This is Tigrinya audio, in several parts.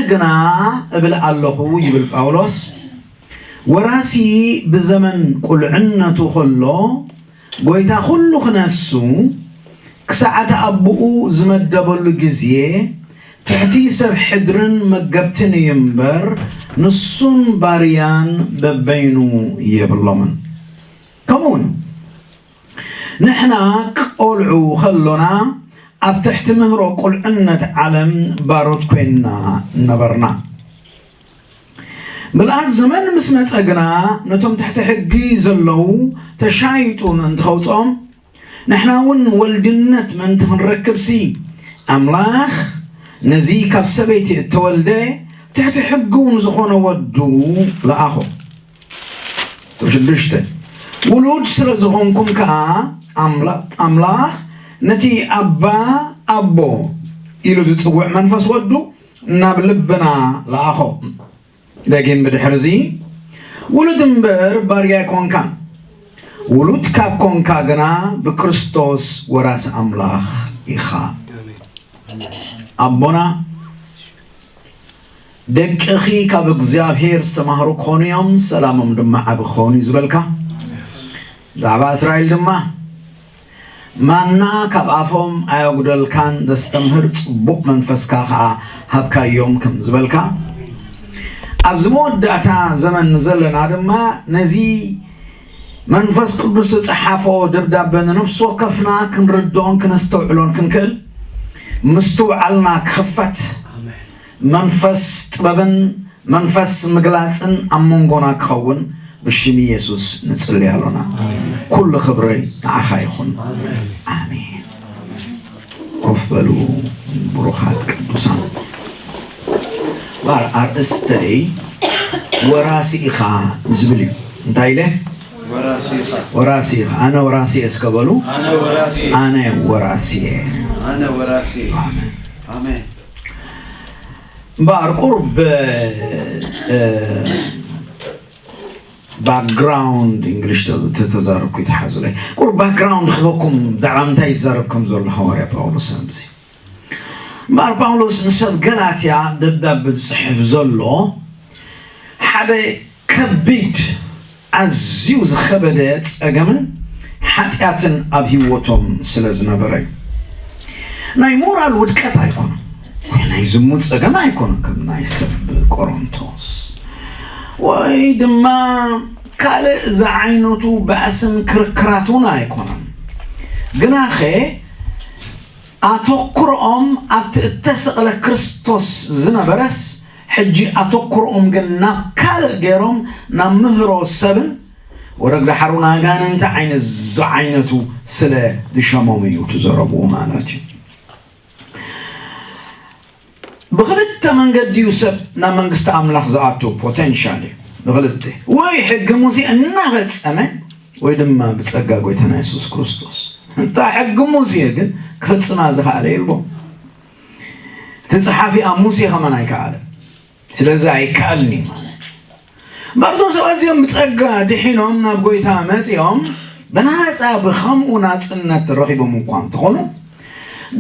ግና እብል ኣለኹ ይብል ጳውሎስ፣ ወራሲ ብዘመን ቁልዕነቱ ኸሎ ጐይታ ኹሉ ክነሱ ክሳዕ እቲ ኣቦኡ ዝመደበሉ ግዜ ትሕቲ ሰብ ሕድርን መገብትን እዩ እምበር ንሱን ባርያን በበይኑ የብሎምን። ከምኡውን ንሕና ቆልዑ ኸሎና ኣብ ትሕቲ ምህሮ ቁልዕነት ዓለም ባሮት ኮይንና ነበርና። ምልኣት ዘመን ምስ መጸ ግና ነቶም ትሕቲ ሕጊ ዘለዉ ተሻይጡ ምእንቲ ኸውጽኦም ንሕና እውን ወልድነት ምእንቲ ክንረክብሲ ኣምላኽ ነዚ ካብ ሰበይቲ እተወልደ ትሕቲ ሕጊ እውን ዝኾነ ወዱ ለኣኾ። ሽዱሽተ ውሉድ ስለ ዝኾንኩም ከኣ ኣምላኽ ነቲ ኣባ ኣቦ ኢሉ ዝጽውዕ መንፈስ ወዱ ናብ ልብና ለኣኾ። ደጊም ብድሕርዚ ውሉድ እምበር ባርያ ኣይኮንካን፣ ውሉድ ካብ ኮንካ ግና ብክርስቶስ ወራሲ ኣምላኽ ኢኻ። ኣቦና ደቅኺ ካብ እግዚኣብሔር ዝተማህሩ ክኾኑ እዮም፣ ሰላሞም ድማ ዓቢ ክኸውን እዩ ዝበልካ። ብዛዕባ እስራኤል ድማ ማና ካብ ኣፎም ኣየጉደልካን፣ ዘስተምህር ጽቡቕ መንፈስካ ኸኣ ሃብካዮም ከም ዝበልካ፣ ኣብዚ መወዳእታ ዘመን ዘለና ድማ ነዚ መንፈስ ቅዱስ ዝጸሓፎ ደብዳበ ንነፍሲ ወከፍና ክንርድኦን ክነስተውዕሎን ክንክእል ምስትውዓልና ክኽፈት መንፈስ ጥበብን መንፈስ ምግላጽን ኣብ መንጎና ክኸውን ብሽም ኢየሱስ ንጽሊ ኣሎና። ኩሉ ክብሪ ንዓኻ ይኹን። ኣሜን። ኮፍ በሉ ብሩኻት ቅዱሳን። ባር ኣርእስተይ ወራሲ ኢኻ ዝብል እዩ። እንታይ ኢለ? ወራሲ ኢኻ። ኣነ ወራሲ እየ እስከ በሉ። ኣነ ወራሲ እየ። ኣነ ወራሲ እየ። ኣነ ወራሲ እየ። ኣሜን። ኣሜን። እምበኣር ቁሩብ፣ እ፣ ባክግራውንድ እንግሊሽ ተ-፣ ተ-፣ ተዛረብኩ ይትሓዙለይ። ቁሩብ ባክግራውንድ ክህበኩም ብዛዕባ ምንታይ ይዛረብ ከም ዘሎ ሃዋርያ ጳውሎስ ኣብዚ። እምበኣር ጳውሎስ ንሰብ ገላትያ ደብዳበ ዝጽሕፍ ዘሎ ሓደ ከቢድ ኣዝዩ ዝኸበደ ጸገምን ሓጢኣትን ኣብ ህይወቶም ስለ ዝነበረ እዩ። ናይ ሞራል ውድቀት ኣይኮነን፣ ወይ ናይ ዝሙት ጸገም ኣይኮነን፣ ከም ናይ ሰብ ቆሮንቶስ፣ ወይ ድማ ካልእ ዝዓይነቱ ባእስን ክርክራት እውን ኣይኮነን። ግናኸ ኣተኩሮኦም ኣብቲ እተሰቕለ ክርስቶስ ዝነበረስ፣ ሕጂ ኣተኩሮኦም ግን ናብ ካልእ ገይሮም፣ ናብ ምህሮ ሰብን ወረግ ደሓሩ ንኣጋንንቲ ዓይነት ዝዓይነቱ ስለ ዝሸሞም እዩ እቲ ዘረብኡ ማለት እዩ። ብኽልተ መንገዲ እዩ ሰብ ናብ መንግስቲ ኣምላኽ ዝኣቱ፣ ፖቴንሻል እዩ። ብኽልተ፣ ወይ ሕጊ ሙሴ እናፈጸመ ወይ ድማ ብጸጋ ጎይታና የሱስ ክርስቶስ። እንታ ሕጊ ሙሴ ግን ክፍጽማ ዝኸኣለ የልቦም። እቲ ጸሓፊ ኣብ ሙሴ ከመን ኣይከኣለን። ስለዚ ኣይከኣልን እዩ ማለት እዩ። እምበኣር እዞም ሰባት እዚኦም ብጸጋ ድሒኖም ናብ ጎይታ መጺኦም ብናጻ ብኸምኡ ናጽነት ረኺቦም እኳ እንተኾኑ፣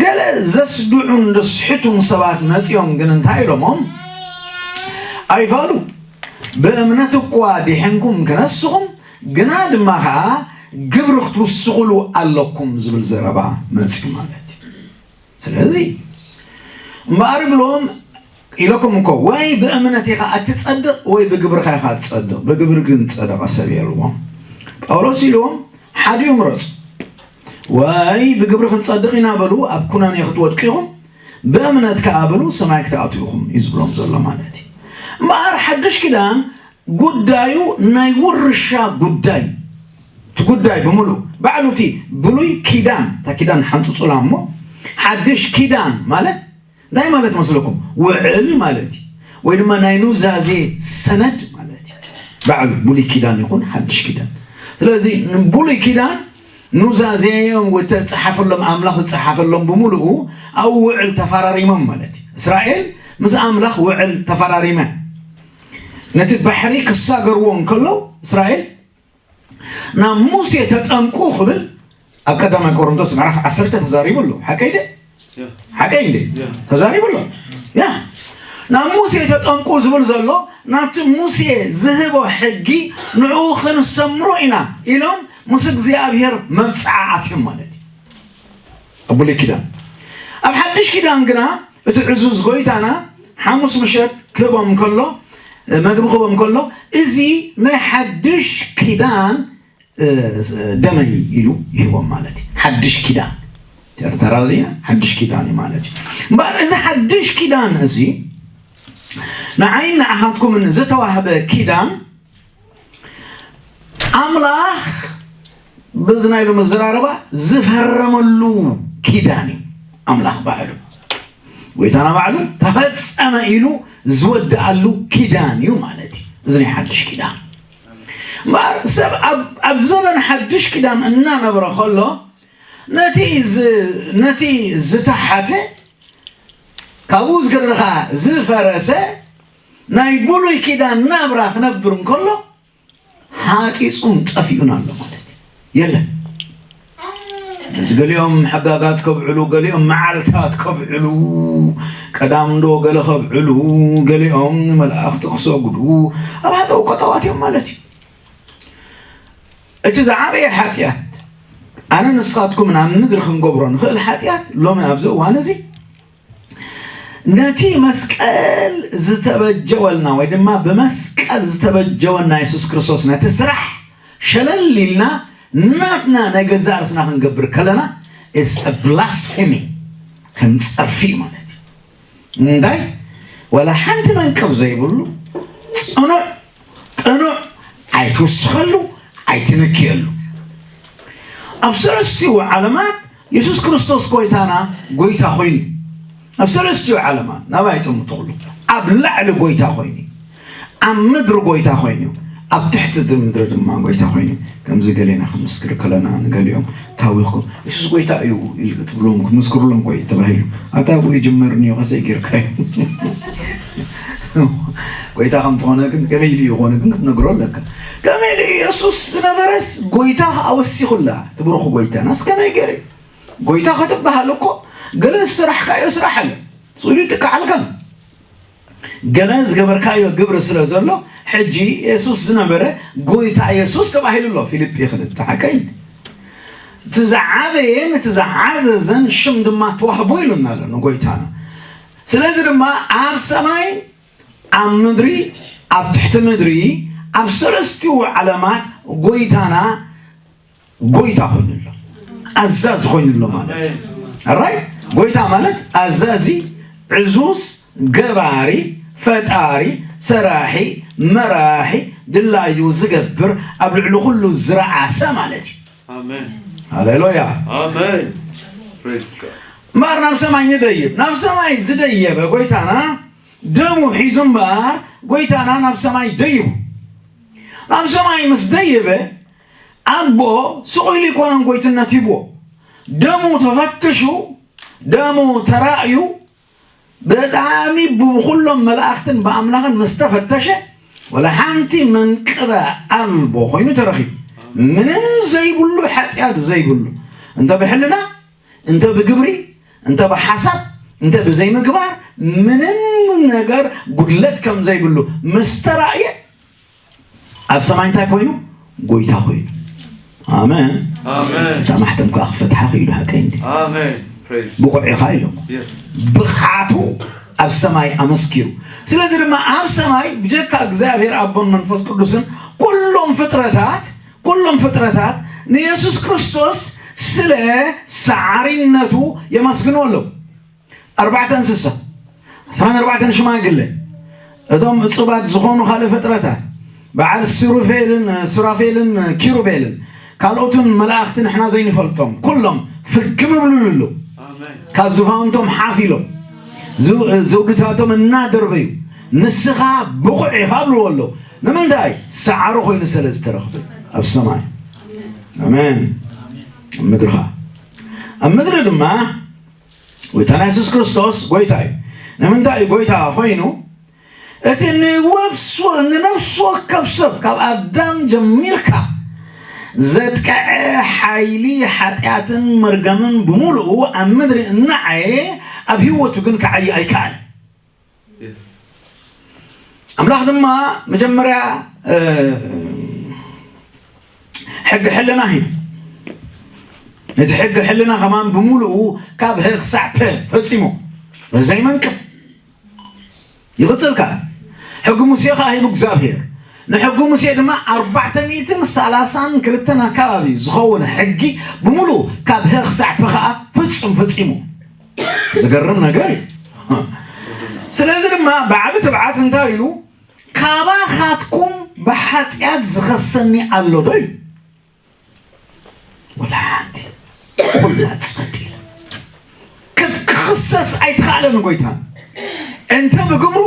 ገለ ዘስድዑን ዘስሕቱን ሰባት መጺኦም ግን እንታይ ኢሎሞም? ኣይፋሉ፣ ብእምነት እኳ ድሒንኩም ክነስኹም፣ ግና ድማ ኸኣ ግብሪ ክትውስኹሉ ኣለኩም ዝብል ዘረባ መጺኡ ማለት እዩ። ስለዚ እምበኣር ይብሎም ኢለኩም እኮ፣ ወይ ብእምነት ኢኻ እትጸድቕ ወይ ብግብርኻ ኢኻ እትጸድቕ፣ ብግብሪ ግን ዝጸደቐ ሰብ የልቦን። ጳውሎስ ኢልዎም፣ ሓዲኡ ምረጹ፣ ወይ ብግብሪ ክንጸድቕ ኢና በሉ ኣብ ኩነኔ ክትወድቁ ኢኹም፣ ብእምነት ከኣ በሉ ሰማይ ክትኣትዉ ኢኹም እዩ ዝብሎም ዘሎ ማለት እዩ። እምበኣር ሓድሽ ኪዳን ጉዳዩ ናይ ውርሻ ጉዳይ፣ እቲ ጉዳይ ብምሉእ ባዕሉ እቲ ብሉይ ኪዳን፣ እታ ኪዳን ሓንጹጹላ እሞ፣ ሓድሽ ኪዳን ማለት እንታይ ማለት መስለኩም? ውዕል ማለት እዩ። ወይ ድማ ናይ ኑዛዜ ሰነድ ማለት እዩ። ባዕሉ ብሉይ ኪዳን ይኹን ሓድሽ ኪዳን። ስለዚ ብሉይ ኪዳን ኑዛዜ ተጻሓፈሎም፣ ኣምላኽ ዝጻሓፈሎም ብምሉኡ ኣብ ውዕል ተፈራሪሞም ማለት እዩ። እስራኤል ምስ ኣምላኽ ውዕል ተፈራሪመ። ነቲ ባሕሪ ክሳገርዎ እንከለዉ እስራኤል ናብ ሙሴ ተጠምቁ ክብል ኣብ ቀዳማይ ቆሮንቶስ ምዕራፍ ዓሰርተ ተዛሪቡ ኣሎ። ሓቀይ ደ? ሓቀይ እንዴ? ተዛሪቡ ኣሎ። ያ። ናብ ሙሴ ተጠምቁ ዝብል ዘሎ ናብቲ ሙሴ ዝህቦ ሕጊ ንዕኡ ክንሰምሮ ኢና ኢሎም ምስ እግዚኣብሔር መብጽዓ ኣትዮም ማለት እዩ። ኣብ ብሉይ ኪዳን። ኣብ ሓድሽ ኪዳን ግና እቲ ዕዙዝ ጎይታና ሓሙስ ምሸት ክህቦም ከሎ፣ መግቢ ክህቦም ከሎ፣ እዚ ናይ ሓድሽ ኪዳን ደመይ ኢሉ ይህቦም ማለት እዩ። ሓድሽ ኪዳን ተረዳእና፣ ሓድሽ ኪዳን እዩ ማለት እዩ። እምበኣር እዚ ሓድሽ ኪዳን እዚ ንዓይን ንዓኻትኩምን ዝተዋህበ ኪዳን ኣምላኽ በዚ ናይ ሎሚ ኣዘራርባ ዝፈረመሉ ኪዳን እዩ። ኣምላኽ ባዕሉ ጎይታና ባዕሉ ተፈጸመ ኢሉ ዝወድኣሉ ኪዳን እዩ ማለት እዩ። እዚ ናይ ሓድሽ ኪዳን እምበኣር ሰብ ኣብ ኣብ ዘበን ሓድሽ ኪዳን እናነበረ ከሎ ነቲ ዝ- ነቲ ዝተሓተ ካብኡ ዝገደደ ኸዓ ዝፈረሰ ናይ ብሉይ ኪዳን ናብራ ክነብር እንከሎ ሓፂፁን ጠፊኡን ኣሎ ማለት እዩ። የለን። ስለዚ ገሊኦም ሕጋጋት ከብዕሉ፣ ገሊኦም መዓልታት ከብዕሉ፣ ቀዳም ዶ ገለ ከብዕሉ፣ ገሊኦም ንመላእኽቲ ክሰግዱ ኣብ ሃጠው ቀጠዋት እዮም ማለት እዩ። እቲ ዝዓበየ ሓጢኣት ኣነ ንስኻትኩምን ኣብ ምድሪ ክንገብሮ ንኽእል ሓጢኣት ሎሚ ኣብዚ እዋን እዚ ነቲ መስቀል ዝተበጀወልና ወይ ድማ ብመስቀል ዝተበጀወና የሱስ ክርስቶስ ነቲ ስራሕ ሸለል ኢልና ናትና ናይ ገዛእ ርእስና ክንገብር ከለና it's a blasphemy፣ ከም ጸርፊ ማለት እዩ። እንታይ ዋላ ሓንቲ መንቀብ ዘይብሉ ጽኑዕ ቅኑዕ ኣይትውስኸሉ ኣይትንክየሉ። ኣብ ሰለስቲኡ ዓለማት የሱስ ክርስቶስ ጎይታና ጎይታ ኮይኑ ኣብ ሰለስቲኡ ዓለማት ናባይ ጥምትኹሉ ኣብ ላዕሊ ጎይታ ኮይኑ ኣብ ምድሪ ጎይታ ኮይኑ ኣብ ትሕቲ እቲ ምድሪ ድማ ጎይታ ኮይኑ ከምዚ ገሌና ክምስክር ከለና ንገሊኦም ታዊኽኩም የሱስ ጎይታ እዩ ኢል ክትብሎም ክምስክሩሎም ኮይ ተባሂሉ ኣታ ብኡ ይጅመር እኒኦ ከሰይ ጌርካዮ ጎይታ ከም ዝኾነ ግን ከመይ ኢሉ ይኾነ ግን ክትነግሮ ኣለካ ከመይ ኢሉ የሱስ ዝነበረስ ጎይታ ኣወሲኹላ ትብርኹ ጎይታናስ ከመይ ገይሩ ጎይታ ክትበሃል እኮ ገለ ዝስራሕካዮ ስራሕ ኣሎ ስኢሉ ይጥቃዓልካ ገለ ዝገበርካዮ ግብሪ ስለ ዘሎ ሕጂ የሱስ ዝነበረ ጎይታ የሱስ ተባሂሉ ኣሎ ፊልጲ ክልተ ሓቀይ እቲ ዝዓበየን እቲ ዝዓዘዘን ሽም ድማ ተዋህቦ ኢሉና ኣሎ ንጎይታና ስለዚ ድማ ኣብ ሰማይ ኣብ ምድሪ ኣብ ትሕቲ ምድሪ ኣብ ሰለስቲኡ ዓለማት ጎይታና ጎይታ ኮይኑሎ ኣዛዚ ኮይኑሎ ማለት ራይ ጎይታ ማለት ኣዛዚ ዕዙዝ ገባሪ ፈጣሪ ሰራሒ መራሒ ድላዩ ዝገብር ኣብ ልዕሊ ኩሉ ዝረኣሰ ማለት እዩ ሃሌሉያ እምበኣር ናብ ሰማይ ንደይብ ናብ ሰማይ ዝደየበ ጎይታና ደሙ ሒዙ እምበኣር ጎይታና ናብ ሰማይ ደይቡ ናብ ሰማይ ምስ ደየበ ኣቦ ስቕ ኢሉ ኣይኮነን ጎይትነት ሂብዎ ደሙ ተፈትሹ ደሙ ተራእዩ ብጣዕሚ ብኩሎም መላእኽትን ብኣምላኽን ምስ ተፈተሸ ወላ ሓንቲ መንቅበ ኣልቦ ኮይኑ ተረኺቡ ምንም ዘይብሉ ሓጢኣት ዘይብሉ እንተ ብሕልና እንተ ብግብሪ እንተ ብሓሳብ እንተ ብዘይምግባር ምንም ነገር ጉድለት ከም ዘይብሉ ምስ ተራእየ ኣብ ሰማይ እንታይ ኮይኑ ጎይታ ኮይኑ ኣሜን ኣሜን እታ ማሕተም ከዓ ክፈትሓ ክኢሉ ሓቀይ እንዲ ኣሜን ብቑዕ ኢኻ ኢሎም ብቕዓቱ ኣብ ሰማይ ኣመስኪሩ ስለዚ ድማ ኣብ ሰማይ ብጀካ እግዚኣብሔር ኣቦን መንፈስ ቅዱስን ኩሎም ፍጥረታት ኩሎም ፍጥረታት ንየሱስ ክርስቶስ ስለ ሰዓሪነቱ የመስግኑ ኣለዉ ኣርባዕተ እንስሳ ዕስራን ኣርባዕተን ሽማግለ እቶም እፁባት ዝኾኑ ካልእ ፍጥረታት በዓል ሱሩፌልን ሱራፌልን ኪሩቤልን ካልኦትን መላእኽቲ ንሕና ዘይንፈልጦም ኩሎም ፍግም ይብሉሉ ኣለዉ ካብ ዙፋንቶም ሓፍ ኢሎም ዘውድታቶም እናደርበዩ ንስኻ ብቑዕ ኢኻ ብልዎ ኣለዉ ንምንታይ ሰዓሩ ኮይኑ ስለ ዝተረኽበ ኣብ ሰማይ ኣሜን ኣብ ምድሪ ኸዓ ኣብ ምድሪ ድማ ጎይታና የሱስ ክርስቶስ ጎይታ እዩ ንምንታይ እዩ ጎይታ ኮይኑ እቲ ንወፍስ ንነፍሲ ወከፍ ሰብ ካብ ኣዳም ጀሚርካ ዘጥቀዐ ሓይሊ ሓጢኣትን መርገምን ብምሉኡ ኣብ ምድሪ እናዓየ ኣብ ህይወቱ ግን ክዓይ ኣይከኣለን ኣምላኽ ድማ መጀመርያ ሕጊ ሕልና ሂቡ። ነቲ ሕጊ ሕልና ከማን ብምሉኡ ካብ ህ ክሳዕ ፐ ፈጺሙ ዘይመንቅብ ይቕጽል ከኣ። ሕጊ ሙሴ ከኣ ሂቡ እግዚኣብሔር። ንሕጊ ሙሴ ድማ ኣርባዕተ ሚእትን ሰላሳን ክልተን ኣካባቢ ዝኸውን ሕጊ ብምሉኡ ካብ ህ ክሳዕ ፐ ከኣ ፍጹም ፈጺሙ። ዝገርም ነገር እዩ። ስለዚ ድማ ብዓቢ ትብዓት እንታይ ኢሉ? ካባኻትኩም ብሓጢኣት ዝኸሰኒ ኣሎ ዶ ኢሉ? ወላ ሓንቲ። ኩላ ጸጥ ኢላ። ክት-፣ ክኽሰስ ኣይተኻእለን ጎይታ። እንተ ብግብሩ፣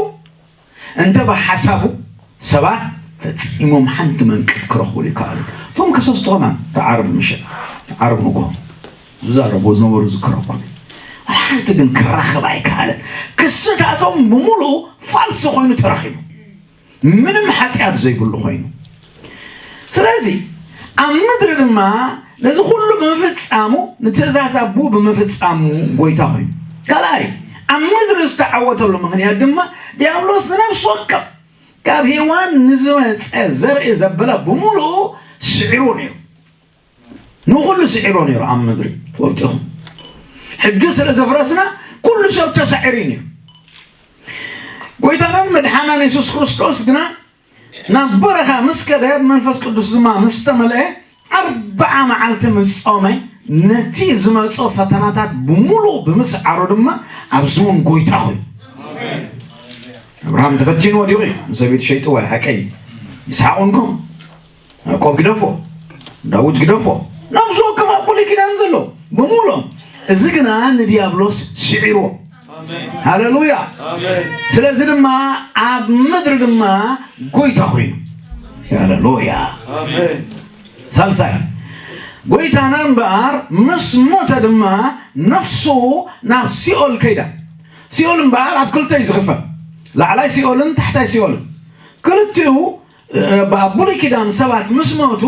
እንተ ብሓሳቡ፣ ሰባት ፈጺሞም ሓንቲ መንቅብ ክረኽቡ ይከኣሉ። እቶም ከሰስቲ ከማን፣ ተዓርብ ምሸት፣ ዓርብ ንጎ ዝዛረቡ ዝነበሩ ዝክረኩም። ወላ ሓንቲ ግን ክራኸብ ኣይከኣለን። ክስታቶም ብምሉኡ ፋልሲ ኮይኑ ተረኺቡ። ምንም ሓጢኣት ዘይብሉ ኮይኑ። ስለዚ ኣብ ምድሪ ድማ ነዚ ኩሉ ብምፍጻሙ፣ ንትእዛዝ ኣቦኡ ብምፍጻሙ ጎይታ ኮይኑ። ካልኣይ፣ ኣብ ምድሪ ዝተዓወተሉ ምኽንያት ድማ ዲያብሎስ ንነፍሲ ወከፍ ካብ ሄዋን ንዝመጸ ዘርኢ ዘበለ ብምሉኡ ስዒሩ ነይሩ። ንኹሉ ስዒሮ ነይሩ ኣብ ምድሪ፣ ትፈልጡ ኢኹም። ሕጊ ስለ ዘፍረስና ኩሉ ሰብ ተሳዒሩ እዩ ነይሩ። ጎይታናን መድሓናን የሱስ ክርስቶስ ግና ናብ በረኻ ምስ ከደ፣ መንፈስ ቅዱስ ድማ ምስ ተመልአ፣ ኣርብዓ መዓልቲ ምስ ጾመ፣ ነቲ ዝመጾ ፈተናታት ብምሉኡ ብምስዓሩ ድማ ኣብዚ እውን ጎይታ ኮይኑ። ኣብርሃም ተፈቲኑ ወዲቑ እዩ፣ ንሰበይቱ ሸይጥዋ እዩ፣ ሓቀይ ይስሓቕ እንኮ። ያዕቆብ ግደፎ፣ ዳዊት ግደፎ፣ ነፍሲ ወከፍ ኣብ ብሉይ ኪዳን ዘሎ ብምሉኦም። እዚ ግና ንዲያብሎስ ስዒርዎ። ኣሜን። ሃሌሉያ። ኣሜን። ስለዚ ድማ ኣብ ምድሪ ድማ ጎይታ ኮይኑ። ሃሌሉያ። ኣሜን። ሳልሳይ፣ ጎይታና እምበኣር ምስ ሞተ ድማ ነፍሱ ናብ ሲኦል ከይዳ። ሲኦል እምበኣር ኣብ ክልተ እዩ ዝኽፈል፣ ላዕላይ ሲኦልን ታሕታይ ሲኦልን። ክልቲኡ፣ እ፣ ኣብ ብሉይ ኪዳን ሰባት ምስ ሞቱ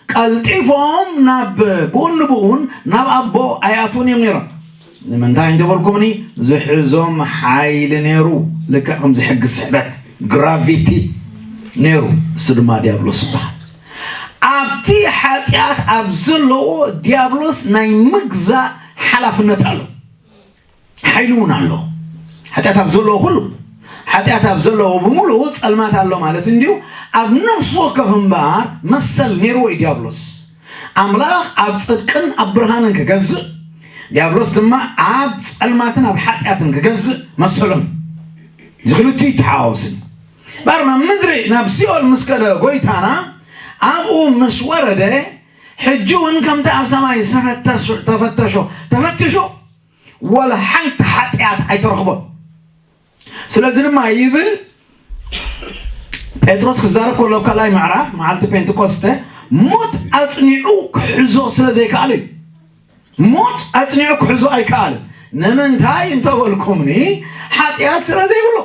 ቀልጢፎም ናብ ብኡን ንብኡን ናብ ኣቦ ኣይኣትዉን እዮም ነይሮም። ንምንታይ እንተበልኩምኒ፣ ዝሕዞም ሓይሊ ነይሩ። ልክዕ ከምዚ ሕጊ ስሕበት፣ ግራቪቲ፣ ነይሩ። እሱ ድማ ዲያብሎስ ይበሃል። ኣብቲ ሓጢኣት ኣብ ዘለዎ ዲያብሎስ ናይ ምግዛእ ሓላፍነት ኣሎ። ሓይሊ እውን ኣሎ። ሓጢኣት ኣብ ዘለዎ ኩሉ፣ ሓጢኣት ኣብ ዘለዎ ብምሉኡ ጸልማት ኣሎ ማለት እንድዩ። ኣብ ነፍሲ ወከፍ እምበኣር መሰል ነይርዎ እዩ ዲያብሎስ። ኣምላኽ ኣብ ጽድቅን ኣብ ብርሃንን ክገዝእ፣ ዲያብሎስ ድማ ኣብ ጸልማትን ኣብ ሓጢኣትን ክገዝእ መሰሎም። እዚ ክልቲኡ ይተሓዋወስን። እምበኣር ናብ ምድሪ፣ ናብ ሲኦል ምስ ከደ ጎይታና፣ ኣብኡ ምስ ወረደ፣ ሕጂ እውን ከምቲ ኣብ ሰማይ ዝተፈተሽ-፣ ተፈተሾ፣ ተፈትሹ፣ ወላ ሓንቲ ሓጢኣት ኣይተረኽቦን። ስለዚ ድማ ይብል ጴጥሮስ ክዛረብ ከሎ ኣብ ካልኣይ ምዕራፍ፣ መዓልቲ ፔንቴኮስተ፣ ሞት ኣጽኒዑ ክሕዞ ስለ ዘይከኣለ እዩ። ሞት ኣጽኒዑ ክሕዞ ኣይከኣልን። ንምንታይ እንተበልኩምኒ፣ ሓጢኣት ስለ ዘይብሎ፣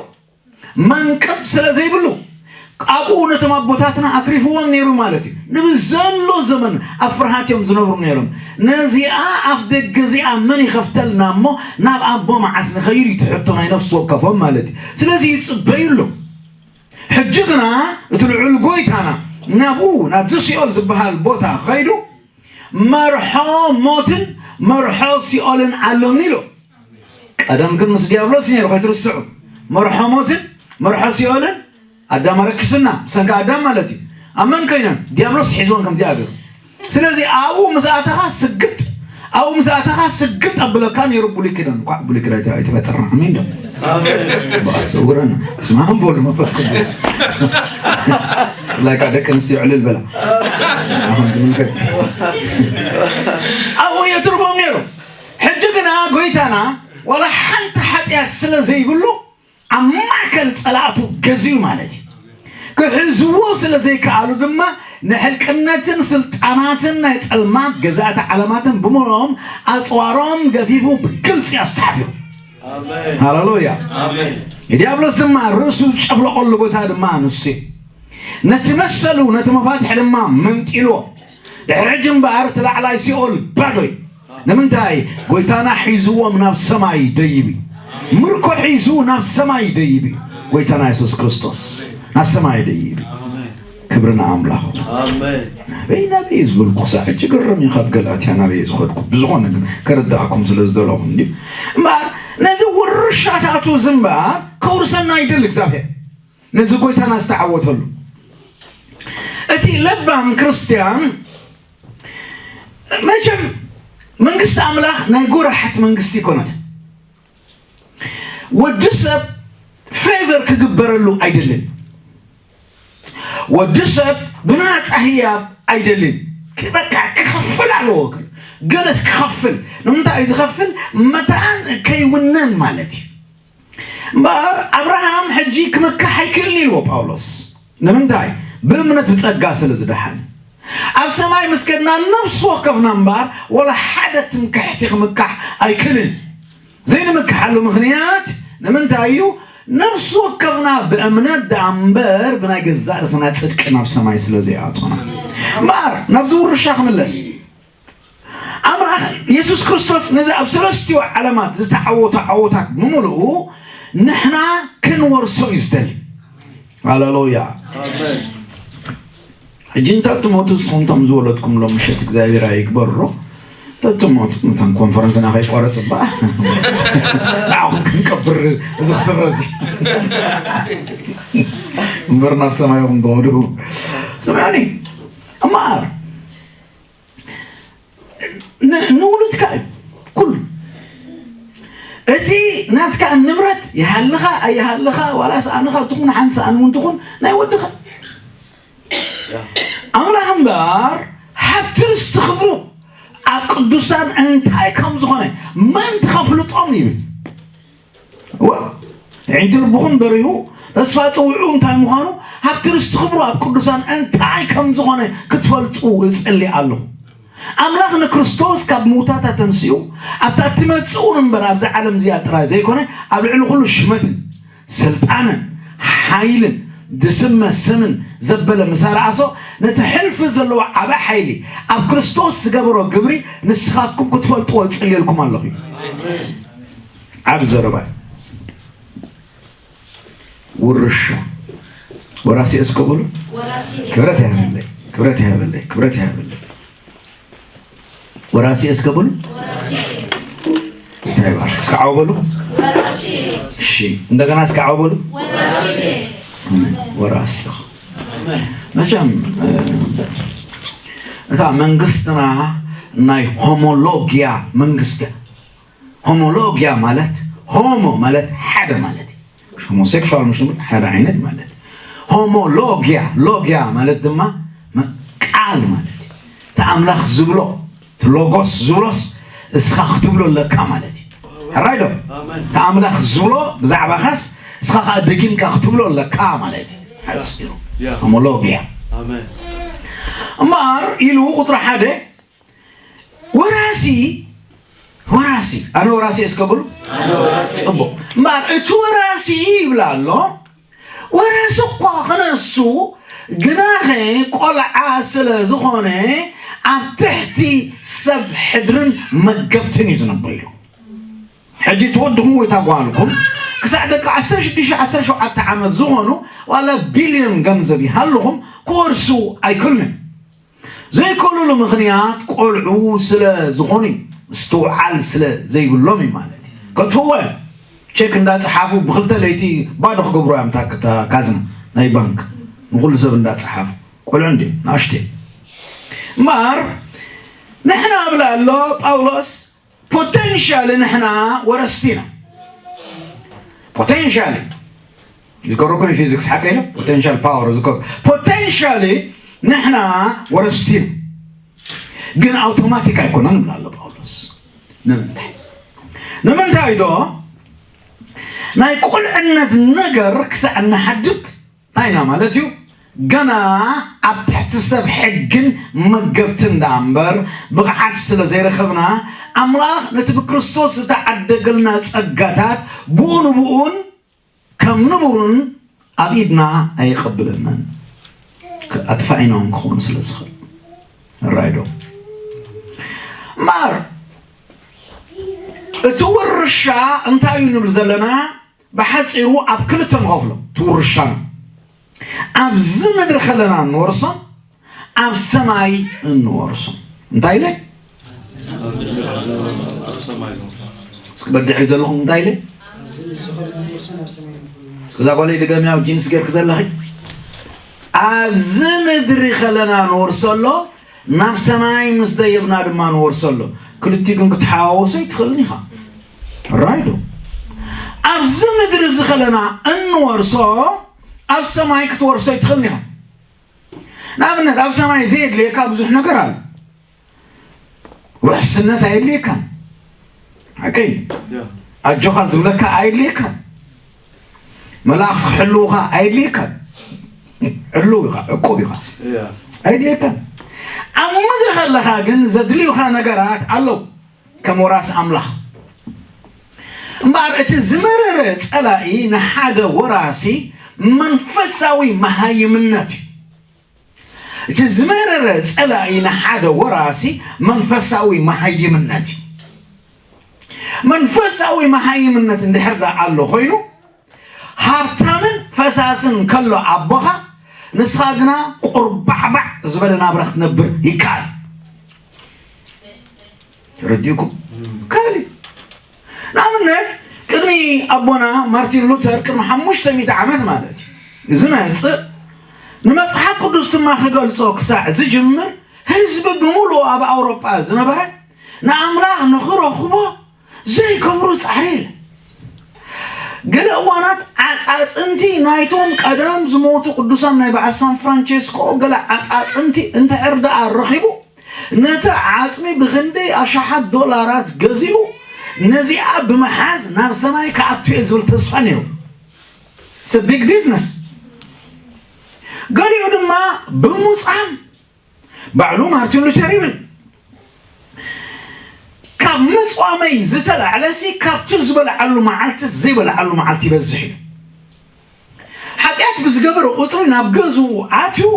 መንቅብ ስለ ዘይብሉ፣ ኣብኡ ነቶም ኣቦታትና ኣትሪፍዎም ነይሩ ማለት እዩ። ንብዘሎ ዘመን ኣብ ፍርሃት እዮም ዝነብሩ ነይሮም። ነዚኣ ኣፍ ደገ እዚኣ መን ይኸፍተልና እሞ ናብ ኣቦ መዓስ ንኸይድ እዩ እቲ ሕቶ ናይ ነፍሲ ወከፎም ማለት እዩ። ስለዚ ይጽበዩ ኣለዉ። ሕጂ ግና እቲ ልዑል ጎይታና ናብኡ፣ ናብዚ ሲኦል ዝበሃል ቦታ ኸይዱ፣ መርሖ ሞትን መርሖ ሲኦልን ኣሎኒ ኢሉ። ቀደም ግን ምስ ዲያብሎስ ነይሩ፣ ከይትርስዑ። መርሖ ሞትን መርሖ ሲኦልን ኣዳም ኣረኪሱና፣ ብሰንኪ ኣዳም ማለት እዩ። ኣብ መን ኮይነን? ዲያብሎስ ሒዝወን ከምዚኣ ገይሩ። ስለዚ ኣብኡ ምስ ኣተኻ ስግጥ፣ ኣብኡ ምስ ኣተኻ ስግጥ ኣብለካ ነይሩ ብሉይ ኪዳን። እንኳዕ ብሉይ ኪዳን ኣይተ-፣ ኣይተፈጠርና። ኣሜን ዶ? ኣሜን። በዓል ሰውረና። ስማዕም በሉ መንፈስ ቅዱስ። ላይካ ደቂ ኣንስትዮ ዕልል በላ። ኣሁን ዝምልከት። ኣብኡ የትርፎም ነይሩ። ሕጂ ግና ጎይታና ዋላ ሓንቲ ሓጢኣት ስለ ዘይብሉ ኣብ ማእከል ጸላእቱ ገዚኡ ማለት እዩ። ክሕዝዎ ስለ ዘይከኣሉ ድማ ንሕልቅነትን ስልጣናትን ናይ ጸልማት ገዛእቲ ዓለማትን ብምልኦም ኣጽዋሮም ገፊፉ ብግልጺ ኣስተሓፊሩ። ኣሜን። ሃሌሉያ። ኣሜን። ዲያብሎስ ድማ ርእሱ ዝጨፍለቐሉ ቦታ ድማ ንሱ እዩ። ነቲ መሰሉ፣ ነቲ መፋትሒ ድማ መንጢልዎ። ድሕሪ ሕጂ እምበኣር እቲ ላዕላይ ሲኦል ባዶ እዩ። ንምንታይ? ጎይታና ሒዝዎም ናብ ሰማይ ደይቡ እዩ። ምርኮ ሒዙ ናብ ሰማይ ደይቡ እዩ። ጎይታና የሱስ ክርስቶስ። ናብ ሰማይ ዶ ይብል? ክብሪ ንኣምላኽ። ኣሜን። ናበይ ናበይ ዝበልኩ ክሳዕ ሕጂ ግርም እዩ። ካብ ገላትያ ናበይ ዝኸድኩ? ብዝኾነ ግን ከረዳእኩም ስለ ዝደለኹ እንዲ እምበኣር፣ ነዚ ውርሻታቱ እዚ እምበኣር ከውርሰና ይደሊ እግዚኣብሔር፣ ነዚ ጎይታና ዝተዓወተሉ። እቲ ለባም ክርስትያን መቸም መንግስቲ ኣምላኽ ናይ ጎራሓት መንግስቲ ይኮነት። ወዲ ሰብ ፌቨር ክግበረሉ ኣይደልን። ወዲ ሰብ ብናፃ ህያብ ኣይደልን። በቃ ክኸፍል ኣለዎ። ግን ገለስ ክኸፍል ንምንታይ እዩ ዝኸፍል? መታን ከይውነን ማለት እዩ። እምበኣር ኣብርሃም ሕጂ ክምካሕ ኣይክእልን ኢልዎ ጳውሎስ። ንምንታይ? ብእምነት ብጸጋ ስለ ዝደሓን። ኣብ ሰማይ ምስ ከድና ነፍሲ ወከፍና እምበኣር ወላ ሓደ ትምክሕቲ ክምካሕ ኣይክእልን። ዘይንምክሓሉ ምኽንያት ንምንታይ እዩ? ነፍሲ ወከፍና ብእምነት ደኣ እምበር ብናይ ገዛእ ርእስና ጽድቂ ናብ ሰማይ ስለ ዘይኣቶና። እምበኣር ናብዚ ውርሻ ክምለስ። ኣምላኽ የሱስ ክርስቶስ ነዚ ኣብ ሰለስቲኡ ዓለማት ዝተዓወቶ ዓወታት ብምሉኡ ንሕና ክንወርሶ እዩ ዝደሊ። ሃሌሉያ። ሕጂ እንተ ትሞቱ ንስኹም እቶም ዝወለድኩምሎም ምሸት እግዚኣብሔር ኣይግበሮ። እንተ ትሞቱ እቶም ኮንፈረንስና ከይቋረጽ እባ ንዓኹም ክንቀብር እዚ ክስረዝ እዩ። እምበር ናብ ሰማይኹም ትኸዱ። ስምዑኒ እምበኣር ን- ንውሉድካ እዩ ኩሉ። እቲ ናትካ ንብረት ይሃልኻ ኣይሃልኻ ዋላ ሰኣንኻ ትኹን ሓንቲ ሰኣን እውን ትኹን ናይ ወድኻ ኣምላኽ እምበር ሃብቲ ርስቲ ክብሩ ኣብ ቅዱሳን እንታይ ከም ዝኾነ መን ትኸፍልጦም ይብል። እዋ፣ ኣዒንቲ ልብኹም በሪሁ፣ ተስፋ ጽውዑ እንታይ ምዃኑ፣ ሃብቲ ርስቲ ክብሩ ኣብ ቅዱሳን እንታይ ከም ዝኾነ ክትፈልጡ እጽሊ ኣለኹ። ኣምላኽ ንክርስቶስ ካብ ምውታት ኣተንሲኡ፣ ኣብታ እትመጽእ እውን እምበር ኣብዛ ዓለም እዚኣ ጥራይ ዘይኮነ፣ ኣብ ልዕሊ ኩሉ ሽመትን ስልጣንን ሓይልን ዝስመ ስምን ዘበለ ምስ ኣርኣሶ፣ ነቲ ሕልፊ ዘለዎ ዓቢ ሓይሊ ኣብ ክርስቶስ ዝገበሮ ግብሪ ንስኻትኩም ክትፈልጥዎ እጽልየልኩም ኣለኹ። ዓቢ ዘረባ እዩ። ውርሻ ወራሲ እስከ በሉ። ክብረት ያህብለይ፣ ክብረት ያህብለይ፣ ክብረት ያህብለይ። ወራሲ እስከ በሉ። እንታይ ይባል? እስከ ዓው በሉ። እሺ፣ እንደገና እስከ ዓው በሉ። ወራሲ ኢኹ። መቸም እ፣ እታ መንግስትና ናይ ሆሞሎጊያ መንግስቲ። ሆሞሎጊያ ማለት ሆሞ ማለት ሓደ ማለት እዩ። ሆሞሴክሹዋል ምሽ ሓደ ዓይነት ማለት። ሆሞሎጊያ፣ ሎጊያ ማለት ድማ መ- ቃል ማለት እዩ። እቲ ኣምላኽ ዝብሎ፣ እቲ ሎጎስ ዝብሎስ እስኻ ክትብሎ ኣለካ ማለት እዩ። ሕራይ ዶ? ኣሜን። እቲ ኣምላኽ ዝብሎ ብዛዕባኻስ እስኻ ከዓ ደጊምካ ክትብሎ ኣለካ ማለት እዩ። ሓፂሩ። ያ። ሆሞሎጊያ። ኣሜን። እምበኣር ኢሉ ቁፅሪ ሓደ ወራሲ፣ ወራሲ፣ ኣነ ወራሲ እየ እስከ በሉ። ጽቡቕ። እምበኣር እቲ ወራሲ ይብል ኣሎ። ወራሲ እኳ ኸነ እሱ ግናኸ ቆልዓ ስለ ዝኾነ ኣብ ትሕቲ ሰብ ሕድርን መገብትን እዩ ዝነብር ኢሉ። ሕጂ ትወድኹም ወይ ታጓልኩም ክሳዕ ደቂ ዓሰርተ ሽዱሽተ ዓሰርተ ሸውዓተ ዓመት ዝኾኑ ዋላ ቢልዮን ገንዘብ ይሃልኹም ክወርሱ ኣይክእሉን። ዘይክእሉሉ ምኽንያት ቆልዑ ስለ ዝኾኑ እዩ። ምስትውዓል ስለ ዘይብሎም እዩ ማለት እዩ። ከጥፍእዎ እዮም። ቼክ እንዳጸሓፉ ብኽልተ ለይቲ ባዶ ክገብሩ እዮም እታ እታ ካዝና ናይ ባንክ ንኹሉ ሰብ እንዳጸሓፉ። ቆልዑ እንዲ ንኣሽተይ እምበኣር ንሕና እብላ ኣሎ ጳውሎስ ፖቴንሻሊ ንሕና ወረስቲ ኢና። ፖቴንሻሊ ዝከረኩ ፊዚክስ ሓቀ ኢለ ፖቴንሻል ፓወር ዝከ ፖቴንሻሊ ንሕና ወረስቲ ኢና። ግን ኣውቶማቲክ ኣይኮነን ይብል ኣሎ ጳውሎስ። ንምንታይ? ንምንታይ ዶ ናይ ቁልዕነት ነገር ክሳዕ እናሓድግ እንታይ ኢና ማለት እዩ? ገና ኣብ ትሕቲ ሰብ ሕግን መገብትን ደኣ እምበር ብቕዓት ስለ ዘይረኸብና ኣምላኽ ነቲ ብክርስቶስ ዝተዓደገልና ጸጋታት ብኡ ንብኡን ከም ንቡርን ኣብ ኢድና ኣየቐብለናን። ኣጥፋኢና እውን ክኸውን ስለ ዝኽእል ራይዶ እምበኣር እቲ ውርሻ እንታይ እዩ ንብል ዘለና? ብሓፂሩ ኣብ ክልተ ንኸፍሎ እቲ ውርሻና። ኣብዚ ምድሪ ከለና እንወርሶም ኣብ ሰማይ እንወርሶም እንታይ ኢለ? እስኪ በድሕሪ ዘለኹም እንታይ ኢለ? እዛ ጓለይ ድገምያ ጂንስ ጌርክ ዘለኺ ኣብዚ ምድሪ ከለና ንወርሶ ኣሎ ናብ ሰማይ ምስ ደየብና ድማ ንወርሶ ኣሎ። ክልቲኡ ግን ክትሓዋወሶ ኣይትኽእልን ኢኻ። ራይዶ ኣብዚ ምድሪ እዚ ከለና እንወርሶ ኣብ ሰማይ ክትወርሶ ኣይትኽእልን ኢኻ። ንኣብነት ኣብ ሰማይ ዘየድልየካ ብዙሕ ነገር ኣሎ። ውሕስነት ኣየድልየካን። ሓቀይ ኣጆኻ ዝብለካ ኣየድልየካን። መላእኽቲ ክሕልውኻ ኣየድልየካን። ሕሉው ኢኻ፣ ዕቁብ ኢኻ። ኣየድልየካን። ኣብ ምድሪ ከለኻ ግን ዘድልዩኻ ነገራት ኣለዉ። ከም ወራሲ ኣምላኽ እምበኣር እቲ ዝመረረ ጸላኢ ንሓደ ወራሲ መንፈሳዊ መሃይምነት እዩ። እቲ ዝመረረ ጸላኢ ንሓደ ወራሲ መንፈሳዊ መሃይምነት እዩ። መንፈሳዊ መሃይምነት እንድሕር ደኣ ኣሎ ኮይኑ ሃብታምን ፈሳስን ከሎ ኣቦኻ ንስኻ ግና ቁርባዕባዕ ዝበለ ናብራ ክትነብር ይከኣል። ተረዲእኩም? ካልእ ንኣብነት ቅድሚ ኣቦና ማርቲን ሉተር ቅድሚ ሓሙሽተ ሚእቲ ዓመት ማለት እዩ ዝመጽእ ንመጽሓፍ ቅዱስ ድማ ክገልጾ ክሳዕ ዝጅምር ህዝቢ ብምሉኡ ኣብ ኣውሮጳ ዝነበረ ንኣምላኽ ንኽረኽቦ ዘይገብሮ ጻዕሪ የለ። ገለ እዋናት ዓጻጽምቲ ናይቶም ቀደም ዝሞቱ ቅዱሳን ናይ በዓል ሳን ፍራንቸስኮ ገለ ዓጻጽምቲ እንተ ዕርዳኣ ረኺቡ ነቲ ዓጽሚ ብኽንደይ ኣሽሓት ዶላራት ገዚኡ ነዚኣ ብምሓዝ ናብ ሰማይ ክኣቱ እየ ዝብል ተስፋ ነይሩ። ቢግ ቢዝነስ። ገሊኡ ድማ ብምጻም ባዕሉ ማርቲን ሉተር ይብል ካብ ምጽዋመይ ዝተላዕለሲ ካብቲ ዝበልዓሉ መዓልቲ ዘይበልዓሉ መዓልቲ ይበዝሕ እዩ። ሓጢኣት ብዝገበረ ቁፅሪ ናብ ገዝኡ ኣትዩ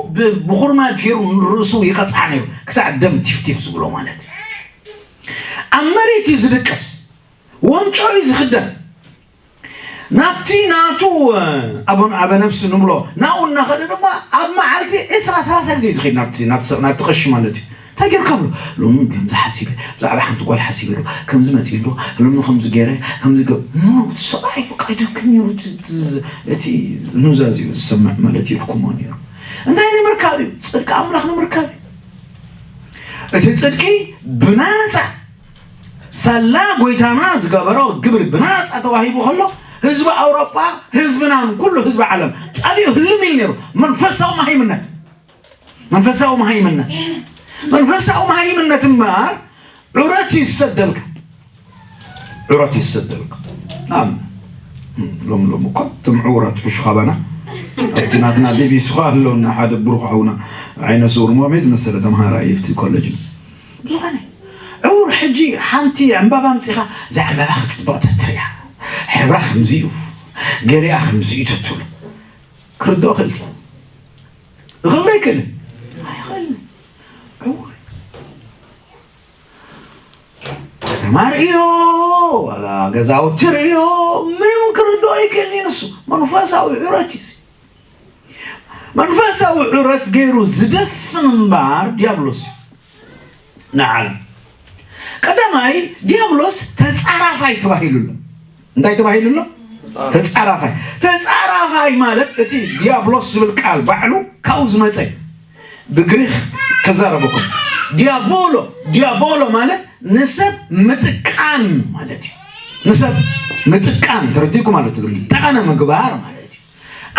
ብጉርማጅ ገይሩ ንርእሱ ይቐፅዓ ነይሩ ክሳዕ ደም ቲፍቲፍ ዝብሎ ማለት እዩ። ኣብ መሬት እዩ ዝድቅስ፣ ወንጮ እዩ ዝኽደን። ናብቲ ናቱ ኣበን ኣበ ነፍሲ ንብሎ ናብኡ እናኸደ ድማ ኣብ መዓልቲ ዕስራ ሰላሳ ግዜ እዩ ዝኸይድ ናብቲ ናብቲ ቀሺ ማለት እዩ። እንታይ ጌርካ ብሎ ሎሚ ከምዚ ሓሲበ ብዛዕባ ሓንቲ ጓል ሓሲበ ዶ ከምዚ መፂእ ዶ ሎሚ ከምዚ ገይረ ከምዚ ገ ሰብኣይ በቃ ይደክም ነይሩ። እቲ ኑዛዜኡ ዝሰምዕ ማለት የድክሞ ነይሩ። እንታይ ንምርካብ እዩ? ፅድቂ ኣምላኽ ንምርካብ እዩ። እቲ ፅድቂ ብናፃ ሳላ ጎይታና ዝገበሮ ግብሪ ብናፃ ተዋሂቡ ከሎ ህዝቢ ኣውሮጳ ህዝብናን ኩሉ ህዝቢ ዓለም ጠሊኡ ህልም ኢሉ ነይሩ። መንፈሳዊ መሃይምነት መንፈሳዊ መሃይምነት መንፈሳዊ መሃይምነት እምበኣር ዑረት እዩ ዝሰደልካ። ዑረት እዩ ዝሰደልካ። ኣም ሎም ሎም እኮ ትም ዕውራት ሕሹ ካባና ኣብቲ ናትና ቢቢሲ ኸ ኣለውና ሓደ ብሩኽ ኣውና ዓይነ ስውር ሞሜት መሰለ ተምሃራይ ኣብቲ ኮሌጅ ብዝኾነ ዕውር ሕጂ ሓንቲ ዕምባባ ምፂኻ እዛ ዕምባባ ክፅብቕ ተትርያ ሕብራ ከምዚ እዩ ገሊኣ ከምዚ እዩ ተትብሎ ክርድኦ ክእል እኽል ዶ ይክእል ኣይኽእል ዕውር ከተማ ርእዮ ዋላ ገዛውቲ ርእዮ ምንም ክርድኦ ይክእል ንሱ መንፈሳዊ ዕረት እዩ መንፈሳዊ ዕረት ገይሩ ዝደፍን እምበኣር ዲያብሎስ እዩ ንዓለም ቀዳማይ ዲያብሎስ ተጻራፋይ ተባሂሉ ኣሎ እንታይ ተባሂሉ ኣሎ ተጻራፋይ ተጻራፋይ ማለት እቲ ዲያብሎስ ዝብል ቃል ባዕሉ ካብኡ ዝመጸ ብግሪክ ከዛረበኩም ዲያቦሎ ዲያቦሎ ማለት ንሰብ ምጥቃን ማለት እዩ ንሰብ ምጥቃን ተረዲእኩም ማለት ትብል ጠቐነ ምግባር ማለት እዩ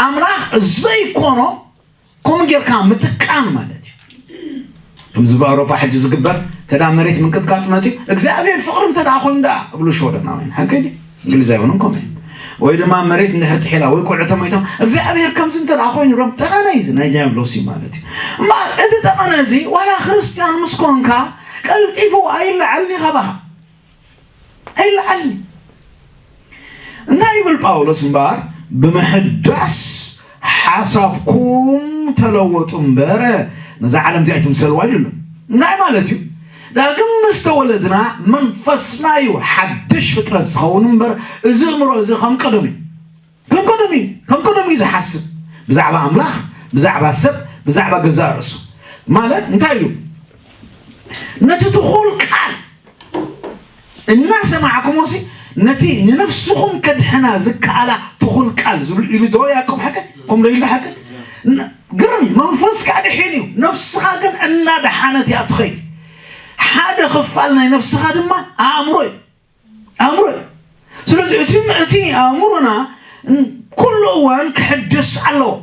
ኣምላኽ ዘይኮኖ ከምኡ ጌርካ ምጥቃን ማለት እዩ። ከምዚ ብኣውሮፓ ሕጂ ዝግበር ተዳ መሬት ምንቅጥቃጥ መፂ እግዚኣብሔር ፍቅሪ እንተ ደኣ ኮይኑ ደኣ እብሉ ሸወደናውያን ሓቂ ድዩ? እንግሊዛውያን እውን ከምኡ ወይ ድማ መሬት እንድሕር ጥሒላ ወይ ኩዑ ተመይቶም እግዚኣብሔር ከምዚ እንተ ደኣ ኮይኑ ሮም ጠቐነ እዩ ናይ ዲያብሎስ እዩ ማለት እዩ። እምበኣር እዚ ጠቐነ እዚ ዋላ ክርስትያን ምስ ኮንካ ቀልጢፉ ኣይለዓልን እዩ ካባኻ ኣይለዓልን። እንታይ ይብል ጳውሎስ እምበኣር ብምሕዳስ ሓሳብኩም ተለወጡ እምበር ነዛ ዓለም እዚኣ ኣይትምሰልዋ ኢሉ ኣሎ። እንታይ ማለት እዩ? ዳግም ምስ ተወለድና መንፈስና እዩ ሓድሽ ፍጥረት ዝኸውን እምበር እዚ እምሮ እዚ ከም ቀደም እዩ ከም ቀደም እዩ ከም ቀደም እዩ ዝሓስብ ብዛዕባ ኣምላኽ፣ ብዛዕባ ሰብ፣ ብዛዕባ ገዛእ ርእሱ። ማለት እንታይ ኢሉ? ነቲ ትኹል ቃል እናሰማዕኩሞሲ፣ ነቲ ንነፍስኹም ከድሕና ዝከኣላ ትኹል ቃል ዝብል ኢሉ ዶ ያዕቆብ ሓቀ? ከምኡ ዶ ኢሉ ሓቀ? ን-፣ ግርም እዩ። መንፈስካ ድሒን እዩ፣ ነፍስኻ ግን እናደሓነት እያ ትኸይድ። ሓደ ክፋል ናይ ነፍስኻ ድማ ኣእምሮ እዩ። ኣእምሮ እዩ። ስለዚ እቲ፣ እቲ ኣእምሮና ን-፣ ኩሉ እዋን ክሕደስ ኣለዎ።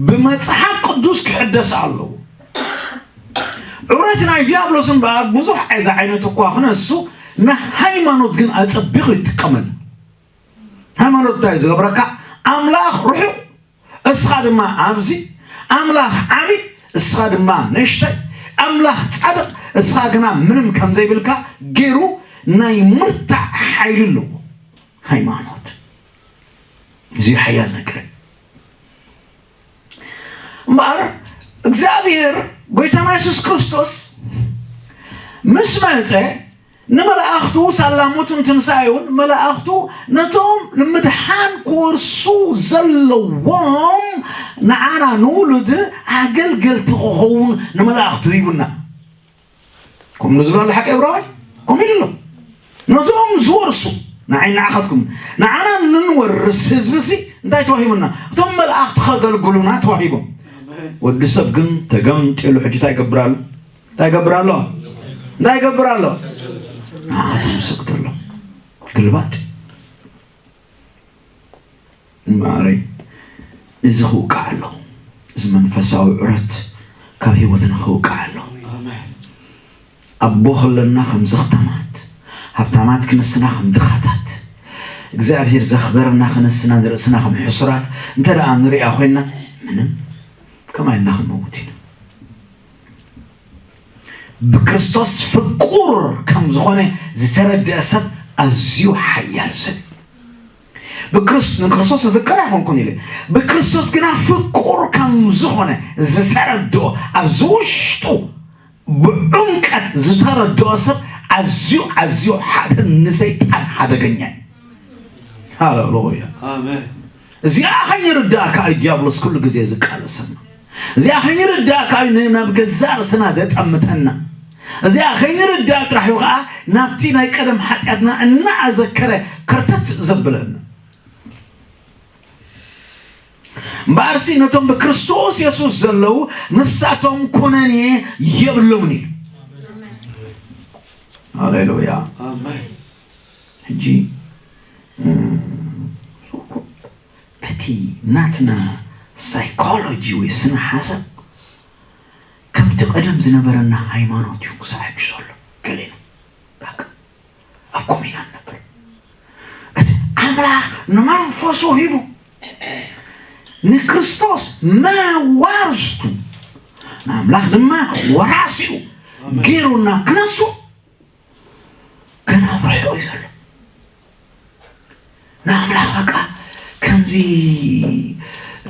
ብመጽሓፍ ቅዱስ ክሕደስ ኣለዎ። ዕብረት ናይ ዲያብሎስ እምበኣር ብዙሕ እየ ዝዓይነቱ እኳ ክነሱ፣ ንሃይማኖት ግን ኣጸቢቑ ይጥቀመሉ። ሃይማኖት እንታይ እዩ ዝገብረካ? ኣምላኽ ርሑቕ፣ እስኻ ድማ ኣብዚ፣ ኣምላኽ ዓቢ፣ እስኻ ድማ ንእሽተይ፣ ኣምላኽ ጻድቕ፣ እስኻ ግና ምንም ከም ዘይብልካ ገይሩ ናይ ምርታዕ ሓይሊ ኣለዎ ሃይማኖት። እዚ ሓያል ነገር እዩ። እምበኣር እግዚኣብሔር ጎይታና የሱስ ክርስቶስ ምስ መጸ ንመላእኽቱ፣ ሳላ ሞቱን ትንሳኤውን መላእኽቱ ነቶም ንምድሓን ክወርሱ ዘለዎም ንዓና ንውሉድ ኣገልገልቲ ክኸውን ንመላእኽቱ ሂቡና። ከምኡ ዝብሎ ኣሎ ሓቂ እብራውያን፣ ከምኡ ኢሉ ኣሎ። ነቶም ዝወርሱ፣ ንዓይ ንዓኻትኩም፣ ንዓና ንንወርስ ህዝቢ ሲ እንታይ ተዋሂቡና? እቶም መላእኽቲ ከገልግሉና ተዋሂቦም። ወዲ ሰብ ግን ተገምጢሉ ሕጂ እንታይ ይገብር ኣሎ? እንታይ ይገብር ኣሎ? እንታይ ይገብር ኣሎ? ንዓኻትኩም ይሰግደሎም። ግልባጥ። እምበኣረይ፣ እዚ ክውቃዕ ኣለዎ። እዚ መንፈሳዊ ዕረት ካብ ህይወትና ክውቃዕ ኣለዎ። ኣቦ ክለና ከም ዘኽታማት፣ ሃብታማት ክንስና ከም ድኻታት፣ እግዚኣብሔር ዘኽበረና ክንስና ንርእስና ከም ሕሱራት እንተ ደኣ ንሪኣ ኮይንና፣ ምንም ከማይ ኢልና ክንመውት ኢና። ብክርስቶስ ፍቁር ከም ዝኾነ ዝተረድአ ሰብ ኣዝዩ ሓያል ሰብ እዩ። ብክርስ-፣ ንክርስቶስ ዝፍቅር ኣይኮንኩን ኢለ፣ ብክርስቶስ ግና ፍቁር ከም ዝኾነ ዝተረድኦ፣ ኣብዚ ውሽጡ ብዕምቀት ዝተረድኦ ሰብ ኣዝዩ፣ ኣዝዩ ሓደ ንሰይጣን ሓደገኛ እዩ። ሃሌሉያ። ኣሜን። እዚኣ ከይንርዳእካ እዩ ዲያብሎስ ኩሉ ግዜ ዝቃለሰና። እዚኣ ከይንርዳእካ እዩ ን-፣ ናብ ገዛእ ርእስና ዘጠምተና። እዚኣ ከይንርዳእ ጥራሕ እዩ ከዓ ናብቲ ናይ ቀደም ሓጢኣትና እናኣዘከረ ከርተት ዘብለና። እምበኣርሲ ነቶም ብክርስቶስ የሱስ ዘለዉ ንሳቶም ኩነኔ የብሎምን እዩ። ሃሌሉያ። ኣሜን። ሕጂ፣ እ፣ እቲ ናትና ሳይኮሎጂ ወይ ስነ ሓሳብ ከምቲ ቀደም ዝነበረና ሃይማኖት እዩ ክሳዕ ሕጂ ዘሎ። ገሌና በቃ ኣብ ኮሚና ንነብር። እቲ ኣምላኽ ንመንፈሱ ሂቡ ንክርስቶስ መዋርስቱ፣ ንኣምላኽ ድማ ወራሲኡ ገይሩና ክነሱ ገና ኣብ ርሑቕ እዩ ዘሎ። ንኣምላኽ በቃ ከምዚ፣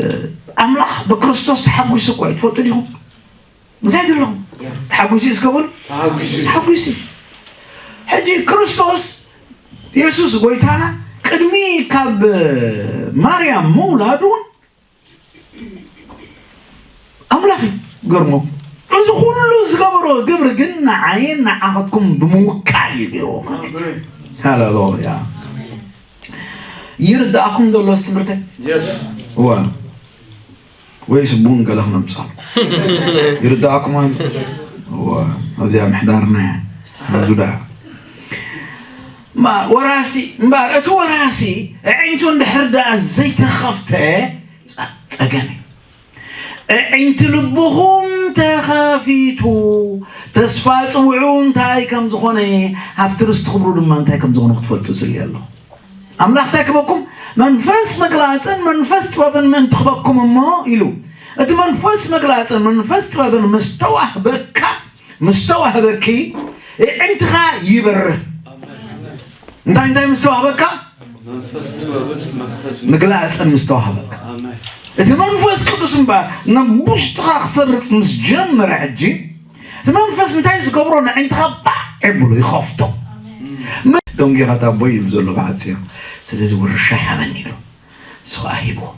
እ፣ ኣምላኽ ብክርስቶስ ተሓጒሱ እኮ እዩ። ትፈልጡ ዲኹም? እንታይ ዘለኹም? ተሓጒሱ እዩ እስከ በሉ። ተሓጒሱ እዩ። ተሓጒሱ እዩ። ሕጂ ክርስቶስ የሱስ ጎይታና ቅድሚ ካብ ማርያም ምውላዱ እውን ኣምላኽ እዩ። ገርሞ፣ እዚ ኩሉ ዝገበሮ ግብሪ ግን ንዓይን ንዓኸትኩም ብምውካል እዩ ገይርዎ ማለት እዩ። ሃሌሉያ። ይርድኣኩም ዶ ኣሎ እዚ ትምህርተይ? የስ። እዋ። ወይስ ቡን ገለ ክነምጻሉ? ይርድኣኩም ኣሎ? እዋ። ኣብዚኣ ምሕዳርና እያ። ኣዙዳ። ማ-፣ ወራሲ፣ እምበኣር እቲ ወራሲ ኣዒንቱ እንድሕር ደኣ ዘይተኸፍተ ጸ-፣ ጸገም እዩ። ኣዒንቲ ልብኹም ተኸፊቱ፣ ተስፋ ጽውዑ እንታይ ከም ዝኾነ፣ ሃብቲ ርስቲ ክብሩ ድማ እንታይ ከም ዝኾነ ክትፈልጡ እጽሊ ኣለኹ። ኣምላኽ እንታይ ክበኩም? መንፈስ ምግላጽን መንፈስ ጥበብን ምእንቲ ክበኩም እሞ ኢሉ። እቲ መንፈስ ምግላጽን መንፈስ ጥበብን ምስ ተዋህበካ፣ ምስ ተዋህበኪ፣ ኣዒንትኻ ይበርህ። እንታይ እንታይ ምስ ተዋህበካ? መንፈስ ጥበብን መንፈስ ምግላጽን ምስ ተዋህበካ። ኣሜን። እቲ መንፈስ ቅዱስ እምበኣር ናብ ውሽጥኻ ክሰርጽ ምስ ጀመረ ሕጂ፣ እቲ መንፈስ እንታይ ዝገብሮ? ንዕንትኻ ባዕ የብሎ፣ ይኸፍቶ። ደንጊኻ፣ ኣቦይ ይብል ዘሎ ብሓጺሩ። ስለዚ ውርሻ ይሃበኒ ኢሉ። ንሱ ኸኣ ሂብዎ።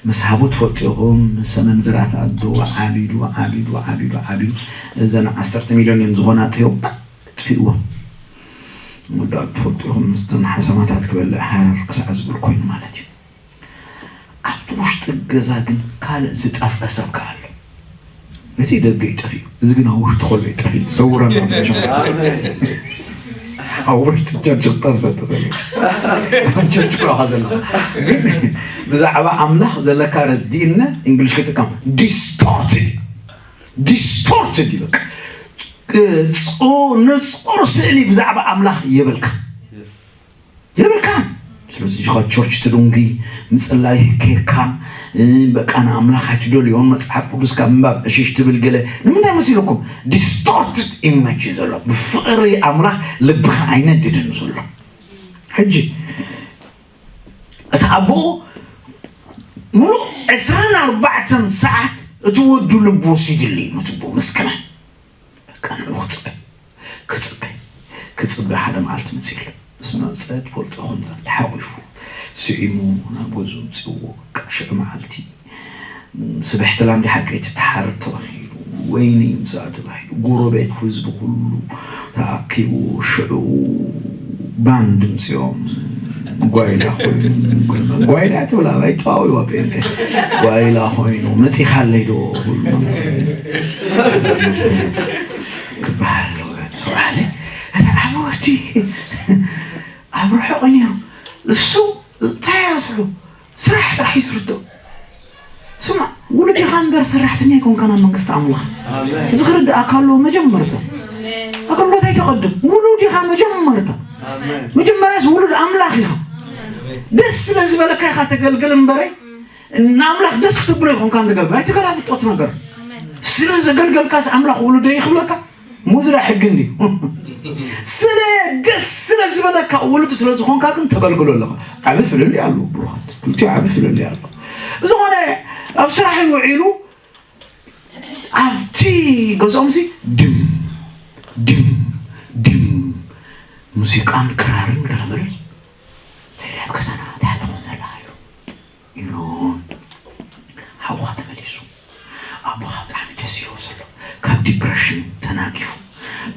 ምስ ሃቡ ትፈልጡ ኢኹም። ምስ ኣመንዝራት ኣዶ ዓቢዱ ዓቢዱ ዓቢዱ ዓቢዱ እዘን ዓሰርተ ሚልዮን እዮም ዝኾና ጽዮ ጥፊእዎ። ወዳት ትፈልጡ ኢኹም። ምስተን ሓሰማታት ክበልዕ ሃረር ክሳዕ ዝብል ኮይኑ ማለት እዩ። ኣብቲ ውሽጢ ገዛ ግን ካልእ ዝጠፍአ ሰብ ከኣ ኣሎ። እቲ ደገ ይጠፍእ እዩ። እዚ ግን ኣብ ውሽጢ ከሎ ይጠፍእ እዩ። ሰውረና። ኣብ ውሽጢ ቸርች ክጠፍእ ትኽእል እዩ። ኣብ ቸርች ኮኻ ዘለኻ ግን ብዛዕባ ኣምላኽ ዘለካ ረዲእነ እንግሊሽ ክጥቀም ዲስቶርትድ ዲስቶርትድ ይበቅ ንጹር ስእሊ ብዛዕባ ኣምላኽ የብልካ የብልካ። ስለዚ ኻ ቸርች ትድንጉ ምጽላይ ህከካ በቃ ንኣምላኽ ኣይትደልዮን መጽሓፍ ቅዱስካ ምንባብ ዕሽሽ ትብል ገለ ንምንታይ መሲልኩም? ዲስቶርትድ ኢመጅ እዩ ዘሎ። ብፍቕሪ ኣምላኽ ልብኻ ኣይነድድን ዘሎ። ሕጂ እቲ ኣቦኡ ምሉእ ዕስራን ኣርባዕተን ሰዓት እቲ ወዱ ልቡ ወሲድሉ እዩ። ምትቦ ምስክና በቃ ንዑ ክጽበ ክጽበ ክጽበ ሓደ መዓልቲ መጺሉ ምስ መጸ ትፈልጦ ከምዛ ተሓጒፉ ስዒሙ ናብ ገዝኡ ምጽእዎ በቃ ሽዑ መዓልቲ ስብሕቲ ላም ሓቂ ትተሓረድ ተባሂሉ ወይኒ ምሳእ ተባሂሉ ጎረቤት ህዝቢ ኩሉ ተኣኪቡ ሽዑ ባንድ ምጽኦም ጓይላ ኮይኑ ጓይላ ትብል ኣባይ ጠዋዊዋ ጴንጤ ጓይላ ኮይኑ መጺኻለይ ዶ ክበሃል ኣለዎ። ስራሕለ እቲ ዓቢ ወዲ ኣብ ርሑቕ ነይሩ እሱ እንታይ ኣስሑ ስራሕ ጥራሕ እዩ ዝርድኦ። ስማ ውሉድ ኢኻ እምበር ሰራሕተኛ ኣይኮንካን ኣብ መንግስቲ ኣምላኽ። እዚ ክርድኣካ ኣለዎ መጀመርታ። ኣገልግሎት ኣይተቐድም። ውሉድ ኢኻ መጀመርታ። መጀመርያስ ውሉድ ኣምላኽ ኢኻ። ደስ ስለ ዝበለካ ኢኻ ተገልግል እምበረ ንኣምላኽ ደስ ክትብሎ ይኾንካ ንተገልግል ኣይተገላብጦት ነገር። ስለ ዘገልገልካስ ኣምላኽ ውሉደይ ይኽብለካ። ሙዝራ ሕጊ እንዲ ስለ ደስ ስለ ዝበለካ ውሉዱ ስለ ዝኾንካ ግን ተገልግሎ ኣለኻ። ዓቢ ፍልልይ ኣለዎ ብሩኻት ክልቲኡ ዓቢ ፍልልይ ኣለዎ። ብዝኾነ ኣብ ስራሕ ውዒሉ ኣብቲ ገዝኦም ሲ ድም ድም ድም ሙዚቃን ክራርን ገለመለስ ተይለ ኣብ ገዛና እንታይ ትኾን ዘላ እዩ ኢሉን ሓውኻ ተመሊሱ ኣቦኻ ብጣዕሚ ደስ ይብሎ ዘሎ ካብ ዲፕረሽን ተናጊፉ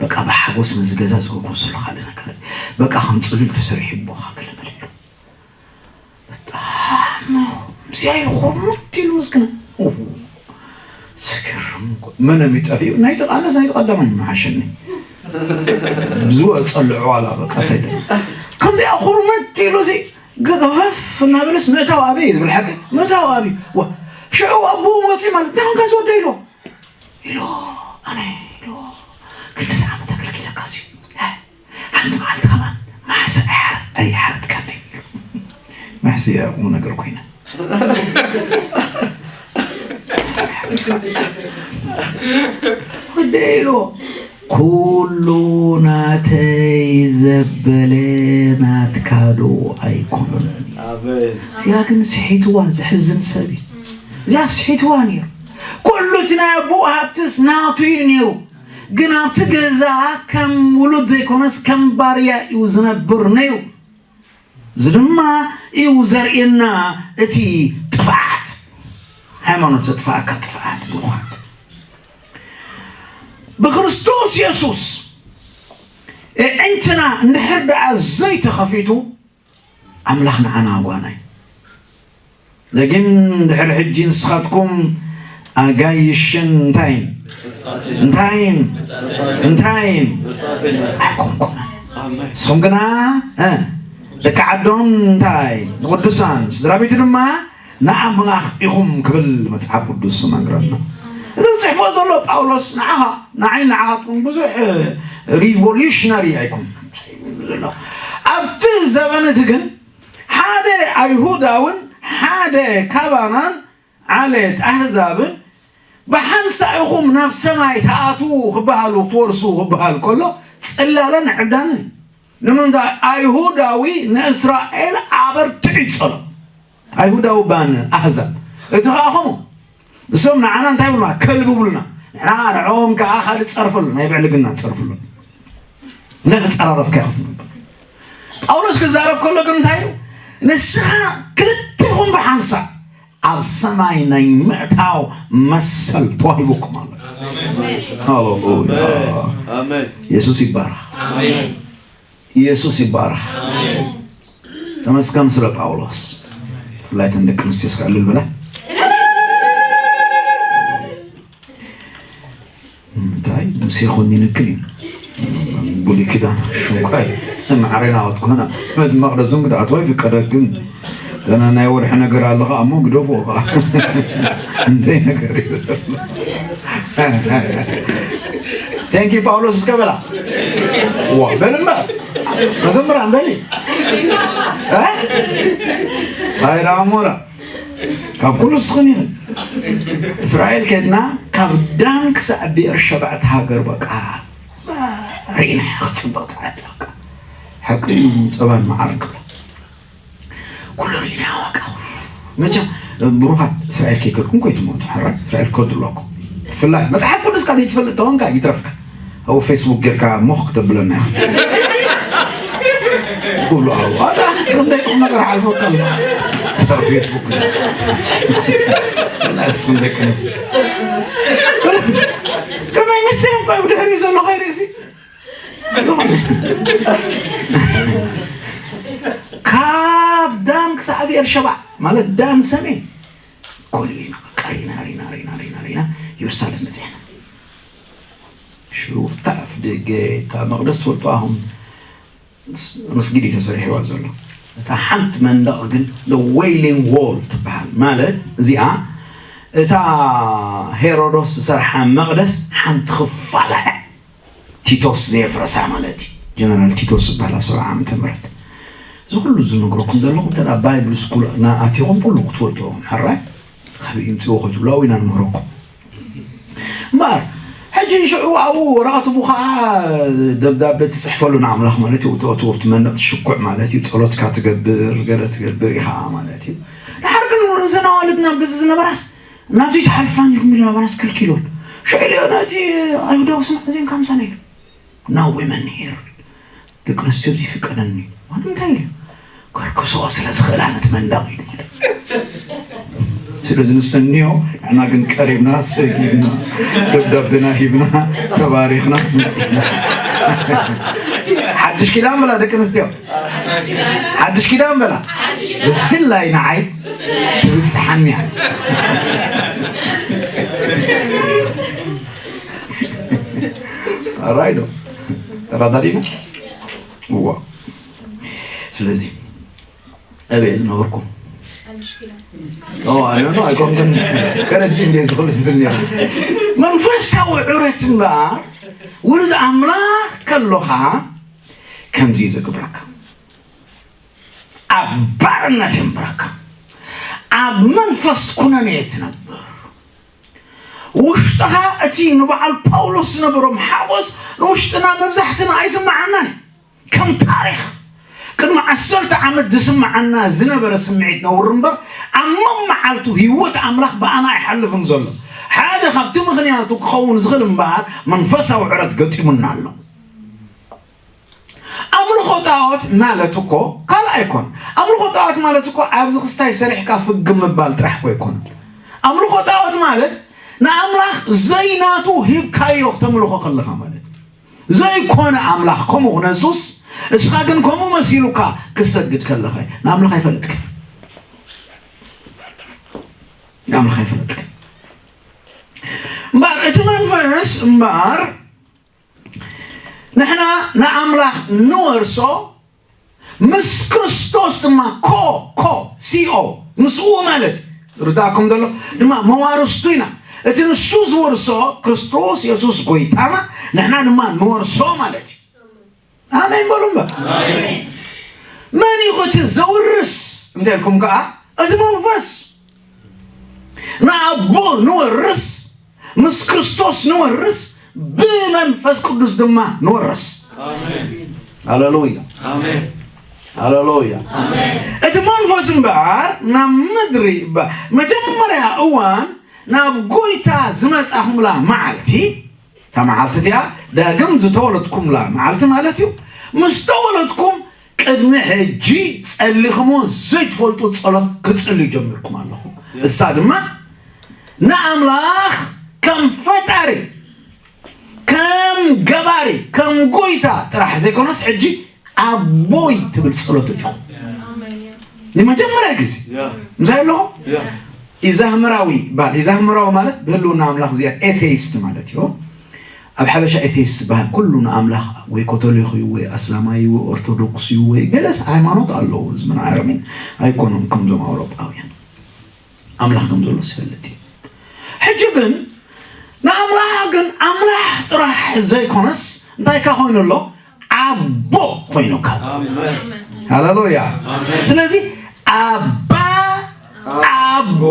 በቃ ብሓጎስ ነዚ ገዛ ዝገብሮ ዘሎ ካልእ ነገር በቃ ከም ፅሉል ተሰሪሑ ኣቦኻ ገለመለ ኢሉ በጣም ምስያ ኢሉ ኮርሙት ኢሉ ምስክነ ስገርም መነ ሚጠፊኡ ናይ ጥቓነስ ናይ ቀዳማይ መሓሸኒ ዝወፀሉ ዕዋላ በቃ ተይደ ከምዚኣ ኮርሙት ኢሉ ሲ ገፈፍ እናበለስ ምእታው ኣበይ እዩ ዝብል ሓቂ ምእታው ኣበይ ዋ ሽዑ ኣቦኡ መፂ ማለት እንታይ ኮንካ ዝወደ ኢሎ ኢሎ ኣነ ኢሎ ክንደስ ዓመት ኣገልጊለካ ሲ ሓንቲ መዓልቲ ከማን ማሕሰ ኣይሓረትካለይ ማሕሰ እያ ቁም ነገር ኮይና ወደ ኢሎ ኩሉ ናተይ ዘበለ ናትካ ዶ ኣይኮነን? እዚኣ ግን ስሒትዋ ዘሕዝን ሰብ እዩ። እዚኣ ስሒትዋ ነይሩ። ኩሉ እቲ ናይ ኣቦኡ ሃብትስ ናቱ እዩ ነይሩ። ግን ኣብቲ ገዛ ከም ውሉድ ዘይኮነስ ከም ባርያ እዩ ዝነብር ነይሩ። እዚ ድማ እዩ ዘርእየና እቲ ጥፍኣት። ሃይማኖት ዘጥፍኣካ ጥፍኣት ብሩኻት። ብክርስቶስ የሱስ እዕንትና እንድሕር ደኣ ዘይተኸፊቱ ኣምላኽ ንዓና ኣጓናይ ለጊን ድሕሪ ሕጂ ንስኻትኩም ኣጋይሽን እንታይን እንታይን እንታይን ኣይኮንኩምን ንስኹም ግና ደቂ ዓዶም እንታይ ንቅዱሳን ስድራ ቤቱ ድማ ንኣምላኽ ኢኹም ክብል መጽሓፍ ቅዱስ ይነግረና። እቲ ዝጽሕፎ ዘሎ ጳውሎስ ንዓኻ ንዓይ ንዓኻትኩም ብዙሕ ሪቮሉሽነሪ ኣይኮን ዘሎ ኣብቲ ዘበን እቲ ግን ሓደ ኣይሁዳውን ሓደ ካባናን ዓሌት ኣህዛብን ብሓንሳእ ኢኹም ናብ ሰማይ ትኣትዉ ክበሃሉ ክትወርሱ ክበሃል ከሎ ጽላለን ዕብዳንን እዩ። ንምንታይ ኣይሁዳዊ ንእስራኤል ኣበርትዑ ይጸሎ ኣይሁዳዊ ባን ኣህዛብ እቲ ኸኣ ኸምኡ እሶም ንዓና እንታይ ብሉና ከልቢ ብሉና ንሕና ንዕኦም ከኣ ካልእ ጸርፈሉ ናይ ብዕልግና ጸርፍሉ ነተጸራረፍካ ክትነብር ጳውሎስ ክዛረብ ከሎ ግን እንታይ እዩ ንስኻ ክልቴኹም ብሓንሳእ ኣብ ሰማይ ናይ ምእታው መሰል ተዋሂቡኩም ኣሎ። ሃሌሉያ። ኣሜን። ኢየሱስ ይባረኽ። ኣሜን። ኢየሱስ ይባረኽ። ኣሜን። ተመስገን ስለ ጳውሎስ። ብፍላይ እተን ደቂ ኣንስትዮ እስከ ዕልል በላ። እንታይ ሙሴ ኮኒንክን እዩ። ብሉይ ኪዳን ሽንኳይ ማዕሬናወት ኮና መድ መቕደስን ክትኣትዋ ይፍቀደክን። ተና ናይ ወርሒ ነገር ኣለኻ እሞ ግደፎ ኸዓ። እንታይ ነገር እዩ ዘሎ? Thank you ጳውሎስ እስከ በላ። ዋ በል እምበር። መዘምራን በሊ። እ? ኣይ ዳሞራ። ካብ ኩሉ ስኽን ይኽእል። እስራኤል ከድና ካብ ዳን ክሳዕ ብኤርሸባ እቲ ሃገር በቃ ርኢና ክትፅብቕ ትዓዲ በቃ። ሓቂ እዩ ጸባን መዓርን ክብላ። ኩሉ ርኢና በቃ። መቸም ብሩኻት እስራኤል ከይከድኩም ኮይትሞቱ ሕራይ እስራኤል ክከዱ ኣለኩም። ብፍላይ መጽሓፍ ቅዱስ ካብ ዘይትፈልጥ ተኾንካ ይትረፍካ። ኣብኡ ፌስቡክ ጌርካ ሞኽ ክተብለና ኢኻ። ኩሉ ኣብኡ ኣታ ክንደይ ቁም ነገር ሓልፈካ ኣሎ። ሰብ ፌስቡክ። ላስ ክንደይ ክንስ ከመይ ምስል እኳ ብድሕሪ ዘሎ ኸይርእሲ ካብ ዳን ክሳዕ ብኤርሸባ ማለት ዳን ሰሜን ኮሊልና ሪና ሪና ሪና ሪና ሪና ኢየሩሳሌም መፅና። ሽውታ ኣፍ ደገ እታ መቕደስ ትፈልጡ ኣኹም መስጊድ እዩ ተሰሪሕዋ ዘሎ። እታ ሓንቲ መንደቕ ግን the wailing wall ትበሃል ማለት እዚኣ እታ ሄሮዶስ ዝሰርሓ መቕደስ ሓንቲ ክፋላ እያ። ቲቶስ ዘየፍረሳ ማለት እዩ። ጀነራል ቲቶስ ዝበሃል ኣብ ሰብዓ ዓመተ ምህረት እዚ ኩሉ ዝነግረኩም ዘለኹ እንተ ባይብል ስኩል ናኣቲኹም ኩሉ ክትፈልጥዎ ኢኹም። ሕራይ ካበይ ይምፅዎ ከትብሉ ኣብኡ ኢና ንምህረኩም። እምበኣር ሕጂ ሽዑ ኣብኡ ወረቐት እቡ ከዓ ደብዳቤ ትፅሕፈሉ ንኣምላኽ ማለት እዩ። እተእትዎ ኣብቲ መንደቕ ትሽኩዕ ማለት እዩ። ጸሎትካ ትገብር ገለ ትገብር ኢኻ ማለት እዩ። ድሓር ግን እዘን ኣዋልድና በዚ ዝነበራስ ናብዚ ትሓልፋን ኢኹም ኢሉ ናባናስ ከልኪሎን። ሽዑ ኢሉ ነቲ ኣይሁዳዊ ስማዕ እዚን ካምሳና ኢሉ ናው ወመን ሄር ደቂ ኣንስትዮ ዘይፍቀደኒ ዋን እንታይ ኢሉ ከርክሶ ስለ ዝኽእላ ነቲ መንደቕ ኢሉ ማለት ስለዚ ንሰንዮ ንሕና ግን ቀሪብና ሰጊድና ደብዳቤና ሂብና ተባሪኽና መፅና ሓድሽ ኪዳን በላ ደቂ ኣንስትዮ ሓድሽ ኪዳን በላ ብፍላይ ንዓይ ትብፅሓኒ እያ ኣራይ ዶ ተራዳዲና እዋ ስለዚ ኣበይ ዝነበርኩም ኣይኮንኩን ከረዲ እንደ ዝኽእል ዝብል ነሩ መንፈሳዊ ዕረት እምበኣር ውሉድ ኣምላኽ ከሎኻ ከምዚ እዩ ዘግብረካ ኣብ ባርነት የንብረካ ኣብ መንፈስ ኩነኔ ትነብር ውሽጥኻ እቲ ንበዓል ጳውሎስ ዝነበሮም ሓጎስ ንውሽጥና መብዛሕትና ኣይስምዓናን ከም ታሪኽ ቅድሚ ዓሰርተ ዓመት ዝስምዓና ዝነበረ ስምዒት ነውር እምበር ኣብ መመዓልቱ ህይወት ኣምላኽ ብኣና ኣይሓልፍን ዘሎ ሓደ ካብቲ ምኽንያቱ ክኸውን ዝኽእል እምበኣር መንፈሳዊ ዕረት ገጢሙና ኣሎ ኣምልኾ ጣዖት ማለት እኮ ካልእ ኣይኮን ኣምልኾ ጣዖት ማለት እኮ ኣብዚ ክስታይ ሰሪሕካ ፍግም ምባል ጥራሕ እኮ ኣይኮነ ኣምልኾ ጣዖት ማለት ንኣምላኽ ዘይናቱ ሂብካዮ ተምልኾ ከለኻ ማለት ዘይኮነ ኣምላኽ ከምኡ ክነሱስ እስኻ ግን ከምኡ መሲሉካ ክሰግድ ከለኻ ንኣምላኽ ኣይፈለጥክን ንኣምላኽ ኣይፈለጥክን እምበኣር እቲ መንፈስ እምበኣር ንሕና ንኣምላኽ ንወርሶ ምስ ክርስቶስ ድማ ኮ ኮ ሲኦ ምስኡ ማለት ርዳእኩም ዘሎ ድማ መዋርስቱ ኢና እቲ ንሱ ዝወርሶ ክርስቶስ የሱስ ጎይታና ንሕና ድማ ንወርሶ ማለት እዩ ኣሜን በሉ እምበር መን እዩ እቲ ዘውርስ እንተልኩም ከዓ እቲ መንፈስ ንኣቦ ንወርስ ምስ ክርስቶስ ንወርስ ብመንፈስ ቅዱስ ድማ ንወርስ ሃሌሉያ ሃሌሉያ እቲ መንፈስ እምበኣር ናብ ምድሪ መጀመርያ እዋን ናብ ጎይታ ዝመፃኹምላ መዓልቲ እታ መዓልቲ እቲኣ ዳግም ዝተወለድኩምላ መዓልቲ ማለት እዩ ምስ ተወለድኩም ቅድሚ ሕጂ ጸሊኹሞ ዘይትፈልጡ ጸሎት ክጽልዩ ጀሚርኩም ኣለኹም። እሳ ድማ ንኣምላኽ ከም ፈጣሪ፣ ከም ገባሪ፣ ከም ጎይታ ጥራሕ ዘይኮነስ ሕጂ ኣቦይ ትብል ጸሎት እንዲኹም። ንመጀመርያ ግዜ ምሳይ ኣለኹም። ኢዛህምራዊ ይበሃል። ኢዛህምራዊ ማለት ብህልውና ኣምላኽ እዚኣ ኤቴይስት ማለት እዩ። ኣብ ሓበሻ ኤቴይስት ዝበሃል ኩሉ ንኣምላኽ ወይ ኮቶሊክ እዩ ወይ ኣስላማይ እዩ ወይ ኦርቶዶክስ እዩ ወይ ገለስ ሃይማኖት ኣለዎ። እዚ ምን ዓረብን ኣይኮኑን ከምዞም ኣውሮጳውያን ኣምላኽ ከም ዘሎ ዝፈልጥ እዩ። ሕጂ ግን ንኣምላኽ ግን ኣምላኽ ጥራሕ ዘይኮነስ እንታይ ካ ኮይኑ ኣሎ? ኣቦ ኮይኑ ካብ። ሃሌሉያ። ስለዚ ኣባ ኣቦ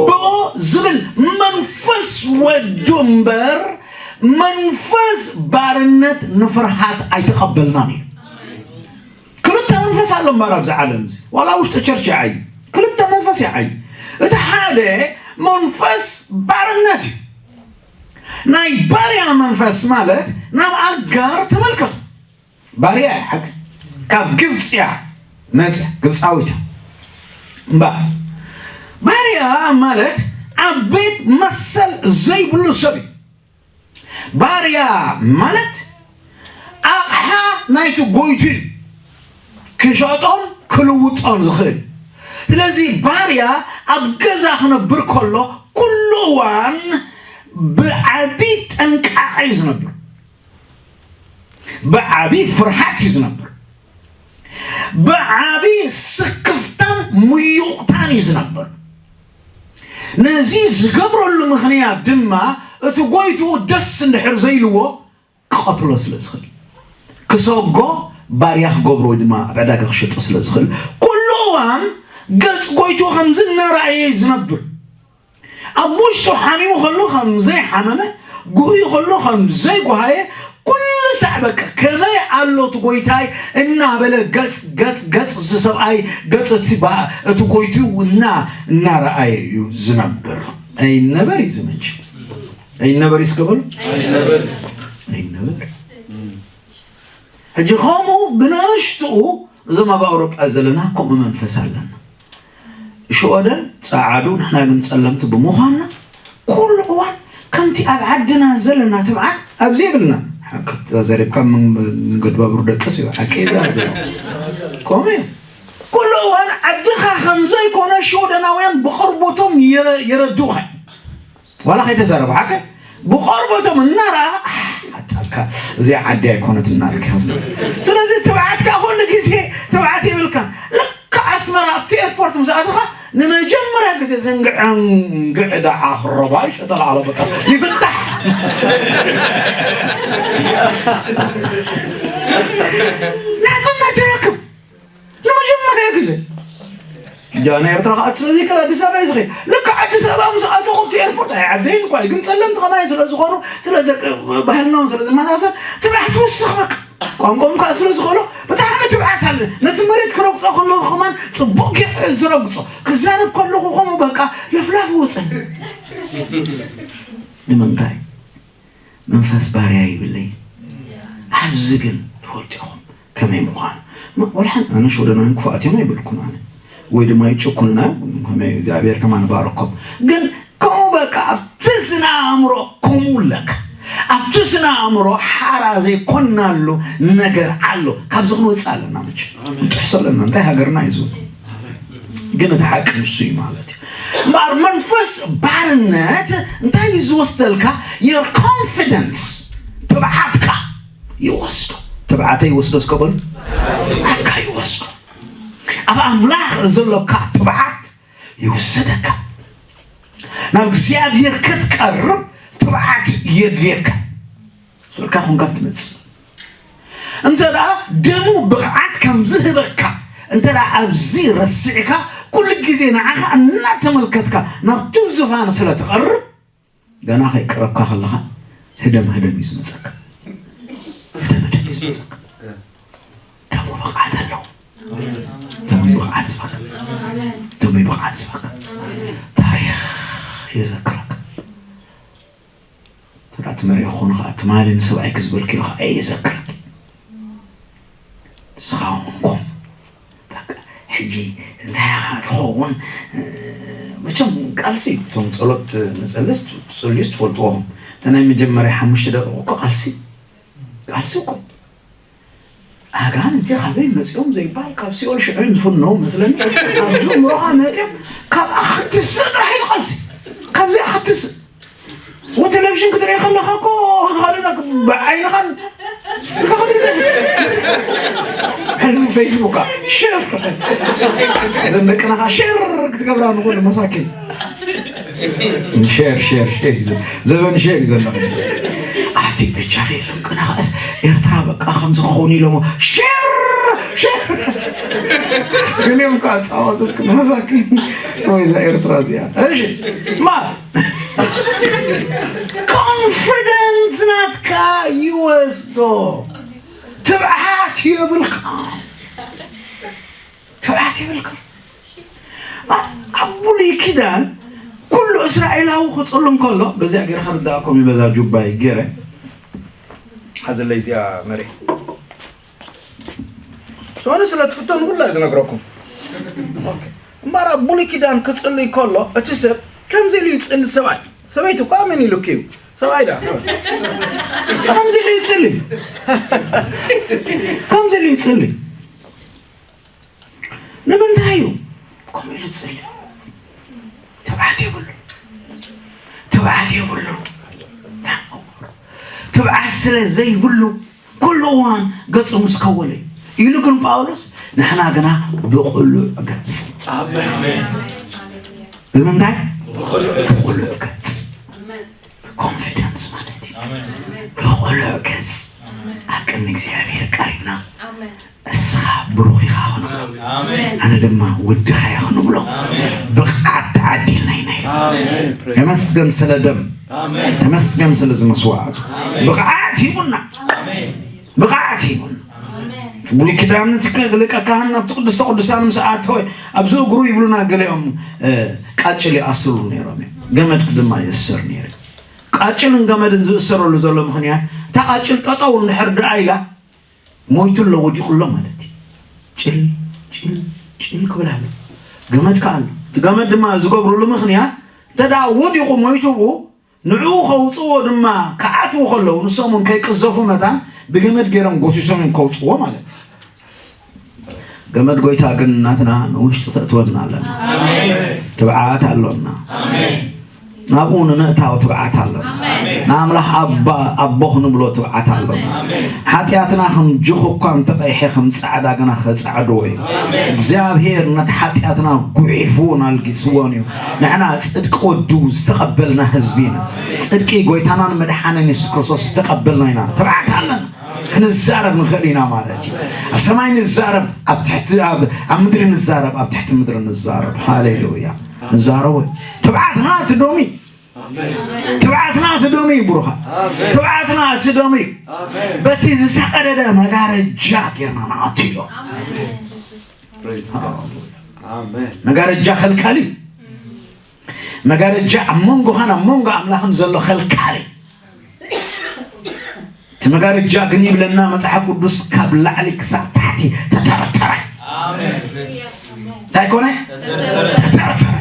ዝብል መንፈስ ወዱ እምበር መንፈስ ባርነት ንፍርሃት ኣይተቐበልናን እዩ። ክልተ መንፈስ ኣሎ እምበር ኣብዚ ዓለም እዚ ዋላ ውሽጢ ቸርች ይዓይ ክልተ መንፈስ ይዓይ። እቲ ሓደ መንፈስ ባርነት እዩ። ናይ ባርያ መንፈስ ማለት ናብ ኣጋር ተመልከቱ። ባርያ እያ ሓቂ ካብ ግብፅያ መፅያ ግብፃዊት እያ። እምበር ባርያ ማለት ኣብ ቤት መሰል ዘይብሉ ሰብ እዩ። ባርያ ማለት ኣቕሓ ናይቲ ጎይቱ እዩ። ክሸጦን ክልውጦን ዝኽእል። ስለዚ ባርያ ኣብ ገዛ ክነብር ከሎ ኩሉ እዋን ብዓቢ ጥንቃቐ እዩ ዝነብር። ብዓቢ ፍርሃት እዩ ዝነብር። ብዓቢ ስክፍታን ምዩቕታን እዩ ዝነብር። ነዚ ዝገብረሉ ምኽንያት ድማ እቲ ጎይትኡ ደስ እንድሕር ዘይልዎ ክቐትሎ ስለ ዝኽእል ክሰጎ ባርያ ክገብሮ ወይ ድማ ኣብ ዕዳጋ ክሸጦ ስለ ዝኽእል ኩሉ እዋን ገጽ ጎይትኡ ከም ዝነራእየ እዩ ዝነብር። ኣብ ውሽጡ ሓሚሙ ከሎ ከም ዘይሓመመ፣ ጉህዩ ከሎ ከም ዘይጓሃየ፣ ኩሉ ሳዕ በቃ ከመይ ኣሎ እቲ ጎይታይ እናበለ ገጽ ገጽ ገጽ እቲ ሰብኣይ ገጽ እቲ ባ- እቲ ጎይቱ እና እናረኣየ እዩ ዝነብር። ኣይነበር እዩ ዝመንጭ ኣይነበር እዩ ስከበሉ ኣይነበር ሕጂ ከምኡ ብንእሽትኡ እዞም ኣብ ኣውሮጳ ዘለና ከምኡ መንፈስ ኣለና። ሽወደን ጸዓዱ ንሕና ግን ጸለምቲ ብምዃንና ኩሉ እዋን ከምቲ ኣብ ዓድና ዘለና ትብዓት ኣብዚ የብልና። ሓቂ ተዛሪብካ ምን- ንገድባብሩ ደቅስ እዩ ሓቂ ይዛርብ እዩ። ከምኡ እዩ። ኩሉ እዋን ዓድኻ ከም ዘይኮነ ሽወደናውያን ብቆርቦቶም የረ- የረድኡኻ። ዋላ ከይተዛረቡ ሓቂ ብቆርቦቶም እናረኣ ኣታልካ እዚኣ ዓዲ ኣይኮነት እናልካ ስለዚ ትብዓትካ ኩሉ ግዜ ትብዓት ይብልካ። ልካ ኣስመራ ኣብቲ ኤርፖርት ምስ ኣተኻ ንመጀመርያ ግዜ ዝንግዕንግዕ ደዓ ክረባይ ሸጠላዓሎ በጣ ይፍታሕ ናጽነት ይረክብ ንመጀመርያ ግዜ ጃና ኤርትራ ከኣ ስለዚ ከ ኣዲስ ኣበባ ይዝኸ ልካ ኣዲስ ኣበባ ምስ ኣተኹ ኣብቲ ኤርፖርት ኣይ ዓደይን እኳ ግን ጸለምቲ ከማይ ስለ ዝኾኑ ስለ ደቂ ባህልና ስለ ዝመሳሰል ትብዓት ትውስኽ በቃ ቋንቋም ከዓ ስለ ዝኽእሎ ብጣዕሚ ትብዓት ኣለ ነቲ መሬት ክረግጾ ከለኹ ከማን ጽቡቅ ጌ ዝረግጾ ክዛረብ ከለኹ ከምኡ በቃ ለፍላፍ ይወፅእ ንምንታይ መንፈስ ባርያ ይብለይ ኣብዚ ግን ትፈልጡ ኢኹም ከመይ ምዃኑ ወላ ሓንቲ ኣነ ሽወደናውያን ክፉኣት እዮም ኣይብልኩን ኣነ ወይ ድማ ይጭኩኑና ከመይ እግዚኣብሔር ከማን ባረኮም ግን ከምኡ በቃ ኣብቲ ስነ ኣእምሮ ከምኡ ኣለካ ኣብቲ ስነ ኣእምሮ ሓራ ዘይኮናሉ ነገር ኣሎ ካብዚ ክንወፅእ ኣለና መቸ ንጥሕሶ ኣለና እንታይ ሃገርና እዩ ዝብል ግን እቲ ሓቂ ንሱ እዩ ማለት እዩ እምበኣር መንፈስ ባርነት እንታይ እዩ ዝወስደልካ your confidence ትብዓትካ ይወስዶ ትብዓተይ ይወስዶ እስከ በሉ ትብዓትካ ይወስዶ ኣብ ኣምላኽ ዘሎካ ትብዓት ይውሰደካ ናብ እግዚኣብሔር ክትቀርብ ትብዓት የድልየካ ሱርካ ኮንካ ትመጽእ እንተ ደኣ ደሙ ብቕዓት ከም ዝህበካ እንተ ደኣ ኣብዚ ረሲዕካ ኩሉ ግዜ ንዓኻ እናተመልከትካ ናብቱ ዝፋን ስለ ትቐርብ ገና ከይቀረብካ ከለኻ ህደም ህደም እዩ ዝመጸካ ህደም ህደም እዩ ዝመጸካ ደሞ ብቕዓት ኣለዎ ደሞ ብቕዓት ዝበካ ደሞ ብቕዓት ዝበካ ታሪኽ የዘክረካ ተዳ ትመሪኦ ክኾኑ ከዓ ትማሊ ንሰብኣይ ክዝበልክዮ ከዓ የዘክረክ ስኻውንኩም እንታይ ኢኻ ትኸውን? መቸም ቃልሲ እቶም ጸሎት ንጸልስ ትጽልዩስ ትፈልጥዎም እታ ናይ መጀመርያ ሓሙሽተ ደቂቕ እኮ ቃልሲ ቃልሲ እኮ ኣጋንንቲ ካበይ መጺኦም ዘይበሃል ካብ ሲኦል ሽዑ ዝፍነው መስለኒ። ኣብዚ እምሮኻ መጺኦም ካብ ኣኽትስእ ጥራሕ እዩ ቃልሲ ካብዚ ኣኽትስእ ወ ቴሌቪዥን ክትርኢ ከለኻ እኮ ካልእና ብዓይንኻን ኢልካ ክትርኢ ትኽእል። ሕልሚ ፌስቡካ ሸር ዘን ደቅናኻ ሸር ክትገብራ ንኹሉ መሳኪን ሸር ሸር ሸር እዩ ዘሎ። ዘበን ሸር እዩ ዘሎ። ኣቲ በጃኺ ኢሎም ቅናኸስ ኤርትራ በቃ ከምዚ ክኸውን ኢሎሞ ሸር ሸር ገሊኦም እኳ ኣጻዋትልኩም መሳኪን ወይ እዛ ኤርትራ እዚኣ እሺ ማ ኮንፊደንስ ናትካ ይወስዶ። ትብዓት የብልካ ትብዓት የብልካ ኣብ ብሉይ ኪዳን ኩሉ እስራኤላዊ ክፅሉ እንከሎ በዚኣ ገይረ ክርዳእኩም እዩ በዛ ጁባይ ገይረ ሓዘለይ እዚኣ መሬ ሶኒ ስለ ትፍተኑ ኩላ ዝነግረኩም እምበኣር ኣብ ብሉይ ኪዳን ክፅልይ ከሎ እቲ ሰብ ከምዚ ኢሉ ይፅሊ ሰብኣይ ሰበይቲ እኳ መን ኢሉኪ እዩ ሰብኣይ ዳ ከምዚ ኢሉ ይፅሊ ከምዚ ኢሉ ይፅሊ ንምንታይ እዩ ከምኡ ኢሉ ዝፅሊ ትብዓት የብሉ ትብዓት የብሉ ትብዓት ስለ ዘይብሉ ኩሉ እዋን ገጹ ምስ ከወለ እዩ ኢሉ ግን ጳውሎስ ንሕና ግና ብቕሉዕ ገጽ ብምንታይ ብቕሉዕ ገጽ ኮንፊደንስ ማለት እዩ ብቕሉዕ ገጽ ኣብ ቅድሚ እግዚኣብሔር ቀሪብና እስኻ ብሩኽ ኢኻ ክነብሎ ኣነ ድማ ውድኻ እየ ክነብሎ ብቕዓት ተዓዲልና ኢና ኢሉ ተመስገን ስለ ደም ተመስገን ስለ ዝመስዋዕቱ ብቕዓት ሂቡና ብቕዓት ሂቡና ብሉይ ኪዳን እቲ ሊቀ ካህን ናብቲ ቅድስተ ቅዱሳን ምስ ኣተወ ኣብዚ እግሩ ይብሉና ገሊኦም ቃጭል ይኣስሩ ነይሮም እዮም ገመድ ድማ ይእሰር ነይሩ ቃጭልን ገመድን ዝእሰረሉ ዘሎ ምኽንያት እታ ቃጭል ጠጠው እንድሕር ደኣ ኢላ ሞይቱ ኣሎ ወዲቑ ኣሎ ማለት እዩ ጭል ጭል ጭል ክብል ኣሎ ገመድ ከኣ ኣሎ እቲ ገመድ ድማ ዝገብሩሉ ምኽንያት እንተ ደኣ ወዲቑ ሞይቱ ብኡ ንዕኡ ከውፅዎ ድማ ክዓትዉ ከለዉ ንሶም እውን ከይቅዘፉ መታን ብገመድ ገይሮም ጎሲሶም እዮም ከውፅዎ ማለት እዩ ገመድ ጎይታ ግን ናትና ንውሽጢ ተእትወና ኣለና ትብዓት ኣሎና ናብኡ ንምእታው ትብዓት ኣሎና ንኣምላኽ ኣባ ኣቦ ክንብሎ ትብዓት ኣሎና ሓጢኣትና ከም ጅኹ እኳ እንተቐይሐ ከም ፃዕዳ ግና ከፃዕድዎ እዩ እግዚኣብሔር ነቲ ሓጢኣትና ጉሒፉ ናልጊስዎን እዩ ንሕና ፅድቂ ወዱ ዝተቐበልና ህዝቢ ኢና ፅድቂ ጎይታናን መድሓንን የሱስ ክርስቶስ ዝተቐበልና ኢና ትብዓት ኣለና ክንዛረብ ንኽእል ኢና ማለት እዩ ኣብ ሰማይ ንዛረብ ኣብ ትሕቲ ኣብ ኣብ ምድሪ ንዛረብ ኣብ ትሕቲ ምድሪ ንዛረብ ሃሌሉያ ንዛረቡ ትብዓትና እቲ ዶሚ ትብዓትና እቲ ዶሚ እዩ ብሩኻ ትብዓትና እቲ ዶሚ እዩ በቲ ዝሰቀደደ መጋረጃ ጌርና ንኣቱ ኢሎ መጋረጃ ከልካል እዩ መጋረጃ ኣብ መንጎኻን ኣብ መንጎ ኣምላኽን ዘሎ ከልካል እዩ እቲ መጋረጃ ግን ይብለና መፅሓፍ ቅዱስ ካብ ላዕሊ ክሳብ ታሕቲ ተተረተረ እንታይ ኮነ ተተረተረ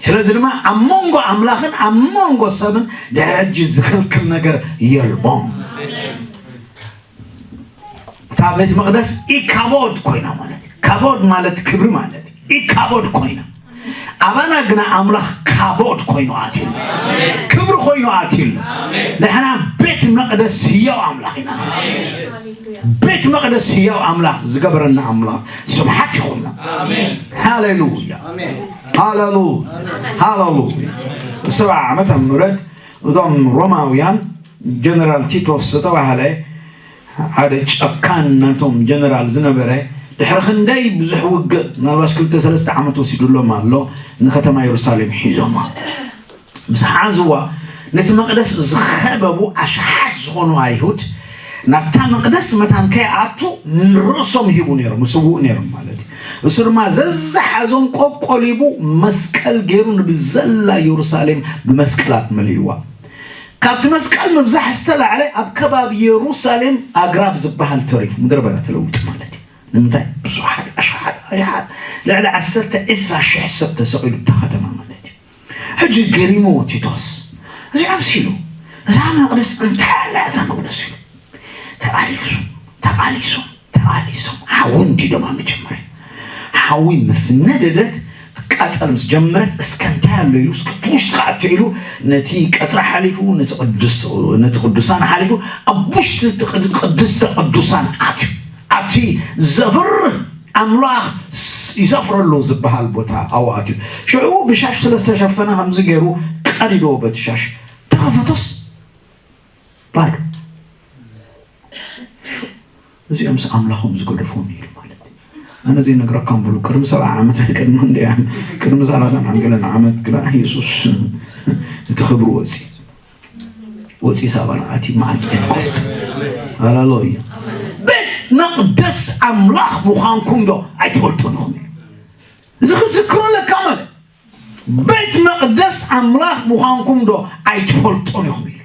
ስለዚ ድማ ኣብ መንጎ ኣምላኽን ኣብ መንጎ ሰብን ድሕሪ ሕጂ ዝኽልክል ነገር የልቦም እታ ቤት መቅደስ ኢካቦድ ኮይና ማለት ካቦድ ማለት ክብሪ ማለት ኢካቦድ ኮይና ኣባና ግና ኣምላኽ ካቦድ ኮይኑ ኣትዩና ክብሪ ኮይኑ ኣትዩና ንሕና ቤት መቅደስ ህያው ኣምላኽ ኢና ቤት መቅደስ ህያው ኣምላኽ ዝገበረና ኣምላኽ ስብሓት ይኹና ሃሌሉያ ሃሌሉያ ሃሌሉያ ሰብዓ ዓመተ ምህረት እቶም ሮማውያን ጀነራል ቲቶስ ዝተባህለ ሓደ ጨካን ናቶም ጀነራል ዝነበረ ድሕሪ ክንደይ ብዙሕ ውግእ ምናልባሽ ክልተ ሰለስተ ዓመት ወሲዱሎም ኣሎ ንከተማ የሩሳሌም ሒዞማ ምስ ሓዝዋ ነቲ መቅደስ ዝኸበቡ ኣሽሓት ዝኾኑ ኣይሁድ ናብታ መቅደስ መታን ከይኣቱ ንርእሶም ይህቡ ነይሮም ይስውኡ ነይሮም ማለት እዩ እሱ ድማ ዘዝሓዞም ቆቆሊቡ መስቀል ገይሩ ንብዘላ የሩሳሌም ብመስቀላት መሊእዋ ካብቲ መስቀል ምብዛሕ ዝተላዕለ ኣብ ከባቢ የሩሳሌም ኣግራብ ዝበሃል ተሪፉ ምድረ በዳ ተለዊጡ ማለት እዩ ንምንታይ ብዙሓት ኣሽሓት ኣሽሓት ልዕሊ ዓሰርተ ዒስራ ሽሕ ሰብ ተሰቒሉ እታ ከተማ ማለት እዩ። ሕጂ ገሪሞ ቲቶስ እዚኦም ሲሉ እዛ መቕደስ እንታይ ኣላ እዛ መቕደስ ኢሉ ተቓሊሱ ተቓሊሱ ተቓሊሶም ሓዊ እንዲዶማ መጀመርያ ሓዊ ምስ ነደደት ትቃጸል ምስ ጀመረት እስከ እንታይ ኣሎ ኢሉ እስከ እቲ ውሽጢ ክኣቱ ኢሉ ነቲ ቀጽሪ ሓሊፉ ነቲ ቅዱስ ነቲ ቅዱሳን ሓሊፉ ኣብ ውሽጢ እቲ ቅድ- ቅድስተ ቅዱሳን ኣትዩ ኣብቲ ዘብርህ ኣምላኽ ስ- ይሰፍረሉ ዝበሃል ቦታ ኣብኡ ኣትዩ ሽዑ ብሻሽ ስለ ዝተሸፈነ ከምዚ ገይሩ ቀዲዶ በቲ ሻሽ ተኸፈቶስ ባዶ እዚኦምስ ኣምላኾም ዝገደፎም ኢሉ ማለት እዩ። ኣነ ዘይነግረካም ብሉ ቅድሚ ሰብዓ ዓመት ቅድሚ እንደ ቅድሚ ሰላሳን ዓንገለን ዓመት ግና የሱስ እቲ ክብሪ ወፂ ወፂ ሳባና ኣቲ መዓልቲ ጴንጥቆስት ሃሌሉያ ቤት መቅደስ ኣምላኽ ምዃንኩም ዶ ኣይትፈልጡን ኢኹም እዚ ክዝክሮ ለካ ማለት ቤት መቅደስ ኣምላኽ ምዃንኩም ዶ ኣይትፈልጡን ኢኹም ኢሉ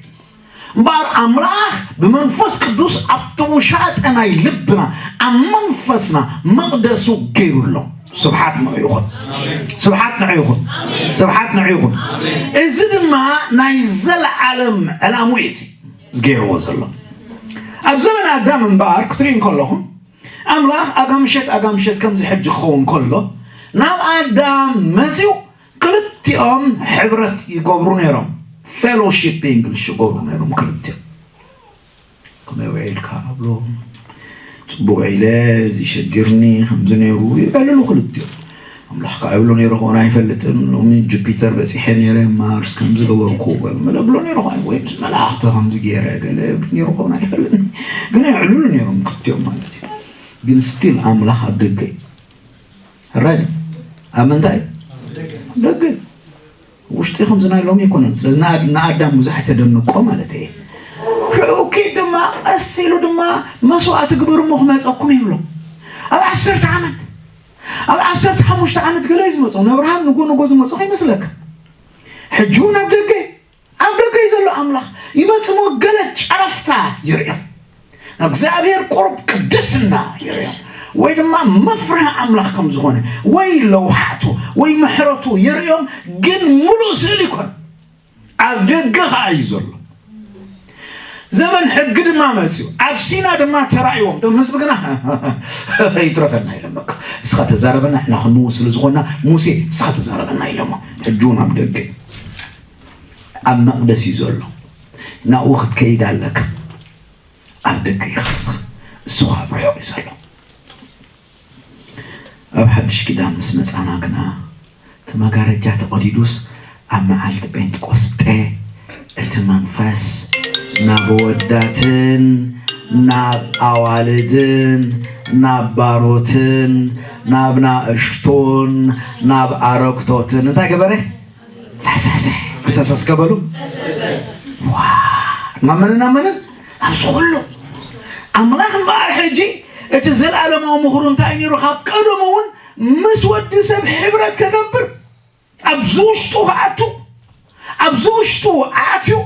እምበኣር ኣምላኽ ብመንፈስ ቅዱስ ኣብ ተውሻጠ ናይ ልብና ኣብ መንፈስና መቅደሱ ገይሩ ኣሎ ስብሓት ንዑ ይኹን ስብሓት ንዑ ይኹን ስብሓት ንዑ ይኹን እዚ ድማ ናይ ዘለዓለም ዕላሙ እዩ እዚ ዝገይርዎ ዘሎ ኣብ ዘመን ኣዳም እምበኣር ክትርኢ እንከለኹም ኣምላኽ ኣጋምሸት ኣጋምሸት ከምዚ ሕጂ ክኸውን ከሎ ናብ ኣዳም መጺኡ ክልቲኦም ሕብረት ይገብሩ ነይሮም fellowship ብእንግሊሽ ይገብሩ ነይሮም ክልቲኦም ከመይ ውዒልካ ኣብሎ ጽቡቅ ውዒለ እዚ ሸጊርኒ ከምዚ ነይሩ ይዕልሉ ክልቲኦም ኣምላኽ ከዓ ይብሎ ነይሩ ክኾን ኣይፈልጥን ሎሚ ጁፒተር በፂሐ ነይረ ማርስ ከምዚ ገበርኩ በል መለ ብሎ ነይሩ ክኾን ወይ ምስ መላእኽቲ ከምዚ ገይረ ገለ ነይሩ ክኾን ኣይፈልጥን ግን ይዕልሉ ነይሮም ክልቲኦም ማለት እዩ ግን still ኣምላኽ ኣብ ደገ እዩ ሕራይ ኣብ ምንታይ ኣብ ደገ ውሽጢ ከምዚ ናይ ሎሚ ኣይኮነን ስለዚ ንኣዳም ብዙሕ ኣይተደንቆ ማለት እየ ሽዑ ኪድ ድማ ቀስ ኢሉ ድማ መስዋእቲ ግበሩ እሞ ክመፀኩም ይብሎ ኣብ ዓሰርተ ዓመት ኣብ ዓሰርተ ሓሙሽተ ዓመት ገለ እዩ ዝመፅኦ ነብርሃም ንጎ ንጎ ዝመፅኦ ይመስለካ ሕጂ እውን ኣብ ደገ ኣብ ደገ እዩ ዘሎ ኣምላኽ ይመፅሞ ገለ ጨረፍታ ይርእዮም እግዚኣብሔር ቁሩብ ቅድስና ይርእዮም ወይ ድማ መፍርህ ኣምላኽ ከም ዝኾነ ወይ ለውሓቱ ወይ ምሕረቱ ይርእዮም ግን ሙሉእ ስእሊ ይኮን ኣብ ደገ ከዓ እዩ ዘሎ ዘመን ሕጊ ድማ መፅዩ ኣብ ሲና ድማ ተራእይዎም እቶም ህዝቢ ግና ይትረፈና ኢሎም በቃ እስኻ ተዛረበና ንሕና ክንምው ስለ ዝኾንና ሙሴ እስኻ ተዛረበና ኢሎሞ ሕጂ እውን ኣብ ደገ ኣብ መቕደስ እዩ ዘሎ ናብኡ ክትከይድ ኣለካ ኣብ ደገ ይኸስኽ እሱ ከዓ ብርሑቕ እዩ ዘሎ ኣብ ሓድሽ ኪዳን ምስ መጻና ግና እቲ መጋረጃ ተቐዲዱስ ኣብ መዓልቲ ጴንጥቆስጤ እቲ መንፈስ ናብ ወዳትን ናብ ኣዋልድን ናብ ባሮትን ናብ ናእሽቶን ናብ ኣረግቶትን እንታይ ገበረ ፈሰሰ ፈሰሰ እስከ በሉ ናብ መንን ናብ መንን ኣብዚ ኩሉ ኣምላኽ እምበኣር ሕጂ እቲ ዘለኣለማዊ ምኽሩ እንታይ ነይሩ ካብ ቀደሙ እውን ምስ ወዲ ሰብ ሕብረት ከገብር ኣብዚ ውሽጡ ክኣቱ ኣብዚ ውሽጡ ኣትዩ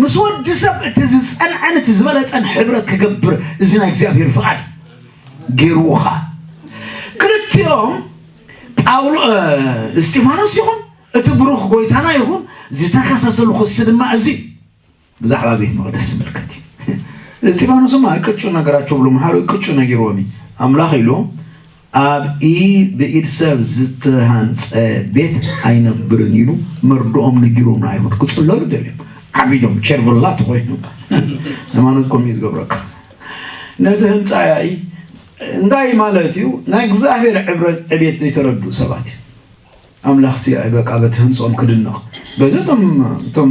ምስ ወዲ ሰብ እቲ ዝፀንዐን እቲ ዝበለፀን ሕብረት ክገብር እዚ ናይ እግዚኣብሔር ፍቓድ ገይርዎ ከዓ ክልቲኦም ጳውሎ እስጢፋኖስ ይኹን እቲ ብሩኽ ጎይታና ይኹን ዝተኸሰሰሉ ክሲ ድማ እዚ ብዛዕባ ቤት መቕደስ ዝምልከት እዩ። እስጢፋኖስማ ቅጩ ነገራቸው ብሎ መሓሩ ቅጩ ነጊርዎም እዩ። ኣምላኽ ኢሉ ኣብ ኢ ብኢድ ሰብ ዝተሃንጸ ቤት ኣይነብርን ኢሉ መርድኦም ነጊሮም ንኣይሁድ ክጽለሉ ደልዮም ዓቢዶም ቸርቭላ ተኾይኑ ሃይማኖት ኮም እዩ ዝገብረካ ነቲ ህንፃ ያኢ እንታይ ማለት እዩ ናይ እግዚኣብሔር ዕብየት ዘይተረድኡ ሰባት እዩ ኣምላኽ ሲ በቃ በቲ ህንጾም ክድነቕ በዚ እቶም እቶም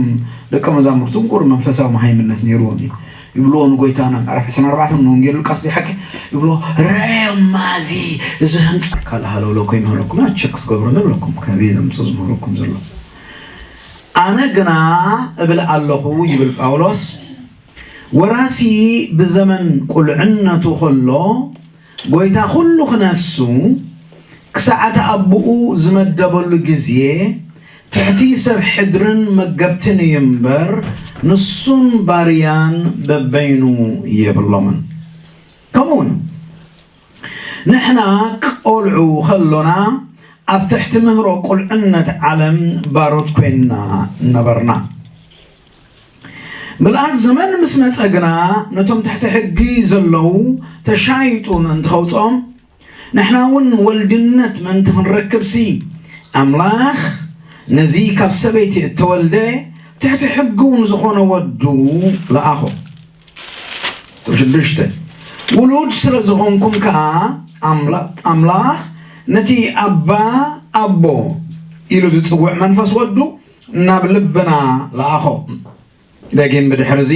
ደቀ መዛሙርቱ ቁሩብ መንፈሳዊ መሃይምነት ነይርዎም እዩ ይብልዎ ንጎይታና ምዕራፍ ዕስራን ኣርባዕተን ንወንጌል ሉቃስ ዘይሓቂ ይብልዎ ረአዮማ እዚ እዚ ህንጻ ካልእ ሃለውለው ከይምህረኩም ኣቸክ ክትገብሩ ንብለኩም ካበይ ዘምጽእ ዝምህረኩም ዘሎ ኣነ ግና እብል ኣለኹ ይብል ጳውሎስ ወራሲ ብዘመን ቁልዕነቱ ከሎ ጎይታ ኩሉ ክነሱ ክሳዕ እቲ ኣቦኡ ዝመደበሉ ግዜ ትሕቲ ሰብ ሕድርን መገብትን እዩ እምበር ንሱን ባርያን በበይኑ የብሎምን። ከምኡውን ንሕና ቆልዑ ከሎና ኣብ ትሕቲ ምህሮ ቁልዕነት ዓለም ባሮት ኮይንና ነበርና። ምልኣት ዘመን ምስ መጸ ግና ነቶም ትሕቲ ሕጊ ዘለዉ ተሻይጡ ምእንቲ ከውጽኦም ንሕና እውን ወልድነት ምእንቲ ክንረክብሲ ኣምላኽ ነዚ ካብ ሰበይቲ እተወልደ ትሕቲ ሕጊ እውን ዝኾነ ወዱ ለኣኾ። ሽዱሽተ ውሉድ ስለ ዝኾንኩም ከኣ ኣምላኽ ነቲ ኣባ ኣቦ ኢሉ ዝጽውዕ መንፈስ ወዱ ናብ ልብና ለኣኾ። ደጊም ብድሕርዚ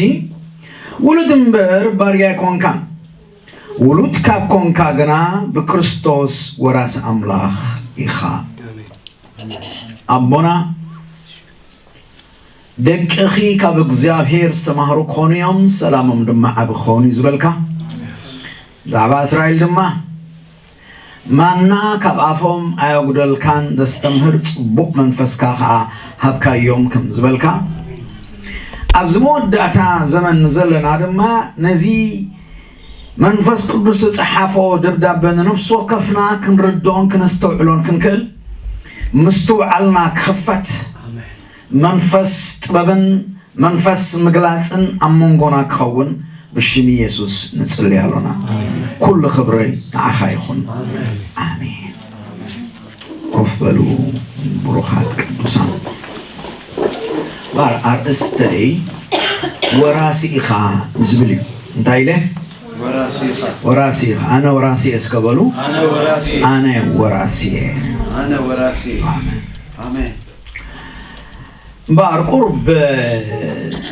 ውሉድ እምበር ባርያ ኣይኮንካን፣ ውሉድ ካብ ኮንካ ግና ብክርስቶስ ወራሲ ኣምላኽ ኢኻ። ኣቦና ደቅኺ ካብ እግዚኣብሔር ዝተማህሩ ክኾኑ እዮም፣ ሰላሞም ድማ ዓቢ ክኸውን እዩ ዝበልካ። ብዛዕባ እስራኤል ድማ ማና ካብ ኣፎም ኣየጉደልካን፣ ዘስተምህር ጽቡቕ መንፈስካ ከኣ ሃብካዮም ከም ዝበልካ፣ ኣብዚ መወዳእታ ዘመን ዘለና ድማ ነዚ መንፈስ ቅዱስ ዝጸሓፎ ደብዳበ ንነፍሲ ወከፍና ክንርድኦን ክነስተውዕሎን ክንክእል ምስትውዓልና ክኽፈት መንፈስ ጥበብን መንፈስ ምግላጽን ኣብ መንጎና ክኸውን ብሽም ኢየሱስ ንጽሊ ኣሎና። ኩሉ ክብሪ ንዓኻ ይኹን። ኣሜን። ኮፍ በሉ ብሩኻት ቅዱሳን። ባር ኣርእስተይ ወራሲ ኢኻ ዝብል እዩ። እንታይ ኢለ? ወራሲ ኢኻ። ወራሲ ኢኻ። ኣነ ወራሲ እየ እስከ በሉ። ኣነ ወራሲ እየ። ኣነ ወራሲ እየ። ኣነ ወራሲ እየ። ኣሜን። ኣሜን። እምበኣር ቁሩብ፣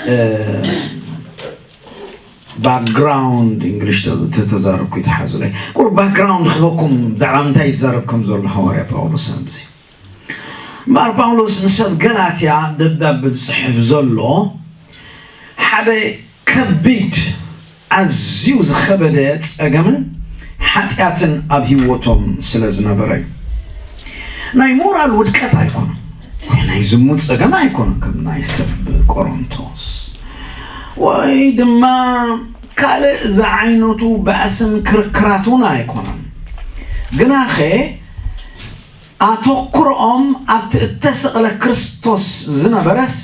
እ፣ ባክግራውንድ እንግሊሽ ተ-፣ ተ-፣ ተዛረብኩ ይትሓዙለይ። ቁሩብ ባክግራውንድ ክህበኩም ብዛዕባ ምንታይ ይዛረብ ከም ዘሎ ሃዋርያ ጳውሎስ ኣብዚ። እምበኣር ጳውሎስ ንሰብ ገላትያ ደብዳበ ዝጽሕፍ ዘሎ ሓደ ከቢድ ኣዝዩ ዝኸበደ ጸገምን ሓጢኣትን ኣብ ህይወቶም ስለ ዝነበረ እዩ። ናይ ሞራል ውድቀት ኣይኮነን፣ ወይ ናይ ዝሙት ጸገም ኣይኮነን ከም ናይ ሰብ ቆሮንቶስ፣ ወይ ድማ ካልእ ዝዓይነቱ ባእስን ክርክራት እውን ኣይኮነን። ግናኸ ኣተኩሮኦም ኣብቲ እተሰቕለ ክርስቶስ ዝነበረስ፣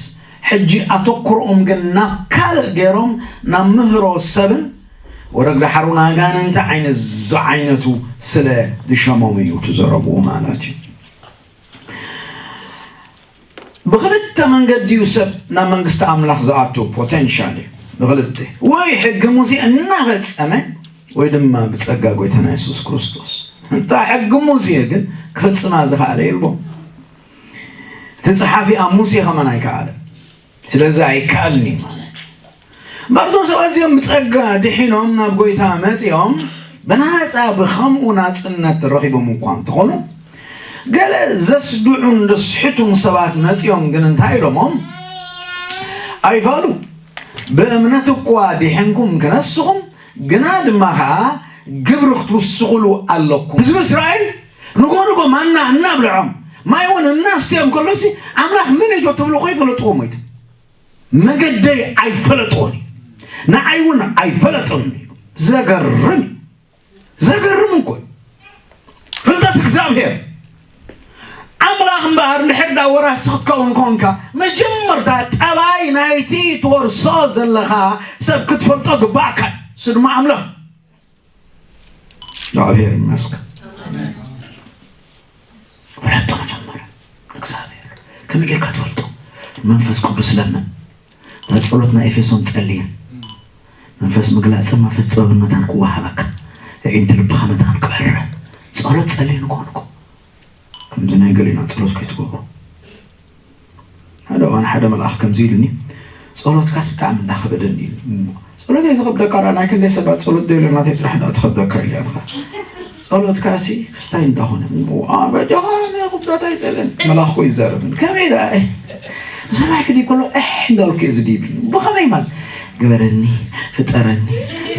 ሕጂ ኣተኩሮኦም ግን ናብ ካልእ ገይሮም፣ ናብ ምህሮ ሰብን ወረግ ደሓሩ ንኣጋንንቲ ዓይነት ዝዓይነቱ ስለ ዝሸሞም እዩ እቲ ዘረብኡ ማለት እዩ። ብኽልተ መንገዲ እዩ ሰብ ናብ መንግስቲ ኣምላኽ ዝኣቱ፣ ፖቴንሻል እዩ። ብኽልተ፣ ወይ ሕጊ ሙሴ እናፈጸመ ወይ ድማ ብጸጋ ጎይታና የሱስ ክርስቶስ። እንታ ሕጊ ሙሴ ግን ክፍጽማ ዝኸኣለ የልቦም። እቲ ጸሓፊ ኣብ ሙሴ ከማን ኣይከኣለን። ስለዚ ኣይከኣልን እዩ ማለት እዩ። እምበኣር እዞም ሰባት እዚኦም ብጸጋ ድሒኖም ናብ ጎይታ መጺኦም ብናጻ ብኸምኡ ናጽነት ረኺቦም እኳ እንተኾኑ፣ ገለ ዘስድዑን ዘስሕቱን ሰባት መጺኦም ግን እንታይ ኢሎሞም? ኣይፋሉ፣ ብእምነት እኳ ድሒንኩም ክነስኹም፣ ግና ድማ ኸዓ ግብሪ ክትውስኹሉ ኣለኩም። ህዝቢ እስራኤል ንጎ ንጎ ማና እናብልዖም ማይ እውን እናስተዮም ከሎሲ ኣምላኽ መን እዩ ትብሉ ከይፈለጥዎ ሞይቶም። መገደይ ኣይፈለጥዎን እዩ፣ ንዓይ እውን ኣይፈለጥን እዩ። ዘገርም እዩ። ዘገርም እኮ እዩ። ፍልጠት እግዚኣብሔር ኣምላኽ እምበኣር እንድሕር ዳ ወራሲ ክትከውን ኮንካ መጀመርታ ጠባይ ናይቲ ትወርሶ ዘለኻ ሰብ ክትፈልጦ ግባእካ። እሱ ድማ ኣምላኽ እግዚኣብሔር ይመስገን። ፍለጦ መጀመርያ እግዚኣብሔር። ከመይ ጌርካ ትፈልጦ? መንፈስ ቅዱስ ለምን። እታ ጸሎት ናይ ኤፌሶን ጸልየ። መንፈስ ምግላጽን መንፈስ ጥበብን መታን ክወሃበካ። ኣዒንቲ ልብኻ መታን ክበርህ። ጸሎት ጸልየ ንኮንኩ። ከምዚ ናይ ገሌና ጸሎት ከይትገብሩ። ሓደ እዋን ሓደ መልኣኽ ከምዚ ኢሉኒ፣ "ጸሎትካስ ብጣዕሚ እንዳኸበደኒ" ኢሉ። "ጸሎተይ ዝኸብደካ ደኣ ናይ ክንደይ ሰባት ጸሎት ዶ ኢለ ናተይ ጥራሕ ደኣ ትኸብደካ?" ኢለ ኣልካ። "ጸሎትካሲ ክስታይ እንዳኾነ?" "ዋ፣ በጃኻ ኣነ ክብደት ኣይጸልን." መልኣኽ እኮ ይዛረብን። "ከመይ ደኣ?" "ሰማይ ክዲ ከሎ እሕ እንዳልኩ እየ ዝዲብኒ። ብኸመይ ማለት?" "ግበረኒ፣ ፍጠረኒ፣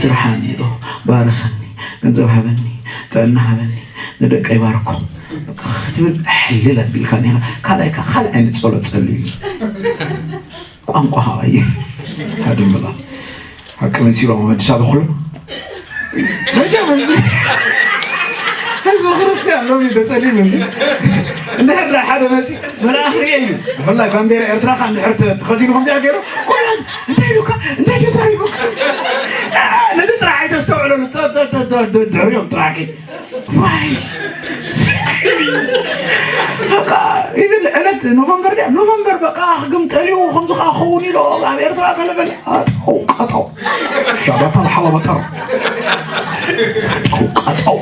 ስራሕ ኣምልኦ፣ ባርኸኒ፣ ገንዘብ ሃበኒ፣ ጥዕና ሃበኒ፣ ንደቀይ ባርኮ" ክትብል ሕልል ኣቢልካ ኒኻ ካልኣይ ካልእ ዓይነት ጸሎት ጸልዩ። ቋንቋ ኸቐይር። ሃድም ብላ። ሓቂ መሲሎም ኣብ ኣዲስ ኣበባ ኩሎም። መጀመርያ ህዝቢ ክርስትያን ሎሚ ተጸሊሉ እንዲ፣ እንድሕር ደኣ ሓደ መጺ፣ መልኣኽ ርእየ ኢሉ፣ ብፍላይ ባንዴራ ኤርትራ ከኣ እንድሕር ተ-፣ ተኸዲኑ ከምዚኣ ገይሩ፣ ኩሉ ህዝቢ፣ "እንታይ ኢሉካ? እንታይ ተዛሪቡካ?" ነዚ ጥራሕ ኣይተስተውዕለሉ፣ ተ-፣ ተ-፣ ተ-፣ ተ-፣ ድሕሪኦም ጥራሕ ከይ-፣ ዋይ። በቃ፣ ኢቭን ዕለት ኖቨምበር ድያ? ኖቨምበር በቃ፣ ክግም ጠሊኡ፣ ከምዚ ከኣ ክኸውን ኢሉ፣ ኣብ ኤርትራ ገለ በለ። ኣጠው ቀጠው። ሻባታ ሓዋ መጠር። ኣጠው ቀጠው።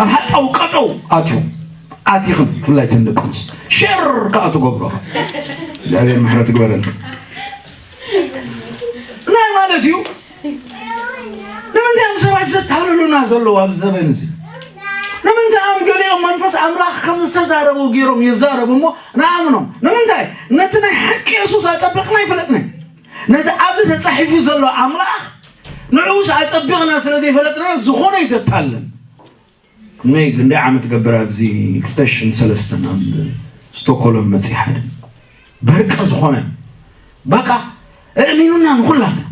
ኣብ ሃጠው ቀጠው ኣትዩ። ኣቲኽን ብፍላይ ተን ደቂ ኣንስትዮ ሸር ከኣ ትገብሮ። እግዚኣብሔር ምሕረት ይግበረልክን። ናይ ማለት እዩ። ንምንታይ እዮም ሰባት ዘታልሉና ዘለዉ ኣብዚ ዘበን እዚ? ንምንታይ እዮም ገሊኦም መንፈስ ኣምላኽ ከም ዝተዛረቡ ገይሮም ይዛረቡ እሞ ንኣምኖም? ንምንታይ? ነቲ ናይ ሓቂ የሱስ ኣጸቢቕና ኣይፈለጥናን። ነቲ ኣብዚ ተጻሒፉ ዘሎ ኣምላኽ ንዕኡስ ኣጸቢቕና ስለ ዘይፈለጥናዮ ዝኾነ እዩ ዘታልለን። ክንደይ፣ ክንደይ ዓመት ገብር ኣብዚ ክልተ ሽሕን ሰለስተን ኣብ ስቶኮሎም መጺእ ሓደ በርቀ ዝኾነ በቃ እእሚኑና ንኹላትና።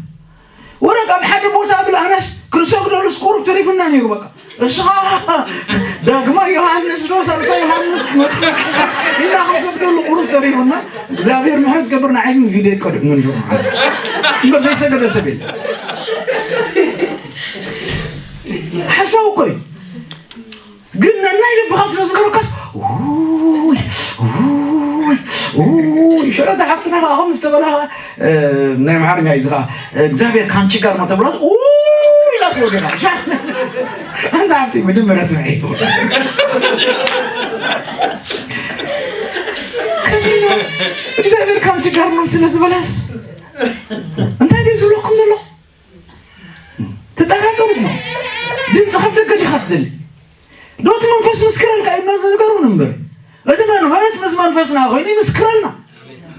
ወረቅ ኣብ ሓደ ቦታ ብል ኣነስ ክንሰግደሉስ ቁሩብ ተሪፉና ነይሩ። በቃ እሱ ኸዓ ዳግማይ ዮሃንስ ዶ ሳልሳይ ዮሃንስ መጥምቅ ኢልና ክንሰግደሉ ቁሩብ ተሪፉና። እግዚኣብሔር ምሕረት ገብር ንዓይን ቪድዮ ይቀድዑ ምን ሹ ማለት እምበር ዘይሰገደ ሰብ የለ። ሓሳብ እኮ እዩ። ግን ነናይ ልብኻ ስለ ዝነገረካስ፣ ውይ፣ ውይ፣ ውይ፣ ሽዑ እታ ሓፍትና ኸዓ ከም ዝተበላ፣ እ፣ ናይ ኣምሓርኛ እዩ እዚ ኸዓ፣ "እግዚኣብሔር ካንቺ ጋር ነው" ተብላስ፣ ውይ ኢላ ስወደኻ። ሻ-፣ ኣንታ ሓፍቲ መጀመርያ ስምዒ። እግዚኣብሔር ካንቺ ጋር ነው ስለ ዝበላስ፣ እንታይ ድዩ ዝብለኩም ዘሎ? ትጠራጠሩ ዲኹም? ድምፂ ካብ ደገ ዲኻ ትደሊ? ዶ እቲ መንፈስ ምስክረልካ እዩ ነዚ ነገሩን እምበር። እቲ መንፈስ ምስ መንፈስና ኮይኑ ይምስክረልና።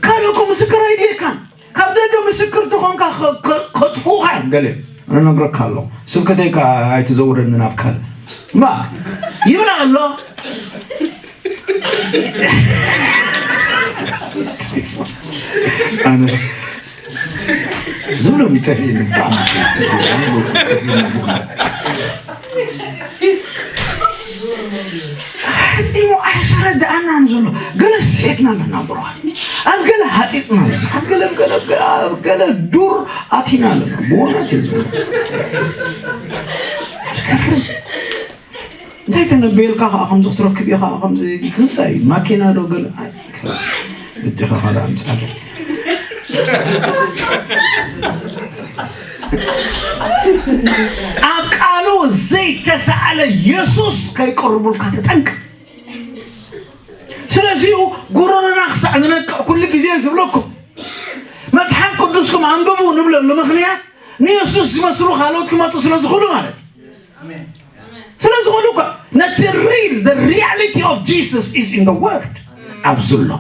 ካልእ እኮ ምስክር ኣይድልየካን። ካብ ደገ ምስክር ተኾንካ ከ-፣ ከ-፣ ከጥፍኡኻ እዮም ገለ። እነግረካ ኣለኹ። ስብከተይ ከኣ ኣይትዘውረኒ ናብ ካልእ። እምባ ይብላ ኣሎ። ኣነስ ዝብሎ ጠፊእኒ ብጣዕሚ። ሓፂሙ ኣይሸረድኣናን ዘሎ። ገለ ስሒትና ኣለና ብሩኻት። ኣብ ገለ ሃፂፅና ኣለና። ኣብ ገለ፣ ኣብ ገለ፣ ኣብ ገለ ዱር ኣቲና ኣለና። ብእውነት እዩ ዝብሎ። ኣስገርም። እንታይ ተነበየልካ ከኣ ከምዚ ክትረክብ ኢኻ፣ ከምዚ ክንሳይ ማኪና ዶ ገለ፣ ኣይ፣ ብድኻ ካልእ ኣምጻለ። ኣብ ቃሉ ዘይተሳእለ የሱስ ከይቀርቡልካ ተጠንቀቕ። ስለዚሁ ጉሮሮና ክሳዕ ዝነቅዕ ኩሉ ግዜ ዝብለኩም፣ መጽሓፍ ቅዱስኩም ኣንብቡ ንብለሉ ምኽንያት፣ ንየሱስ ዝመስሉ ካልኦት ክመጹ ስለ ዝኽእሉ ማለት እዩ። ስለ ዝኾኑ እኮ ነቲ ሪል፣ the reality of Jesus is in the word ኣብዚ ኣሎ።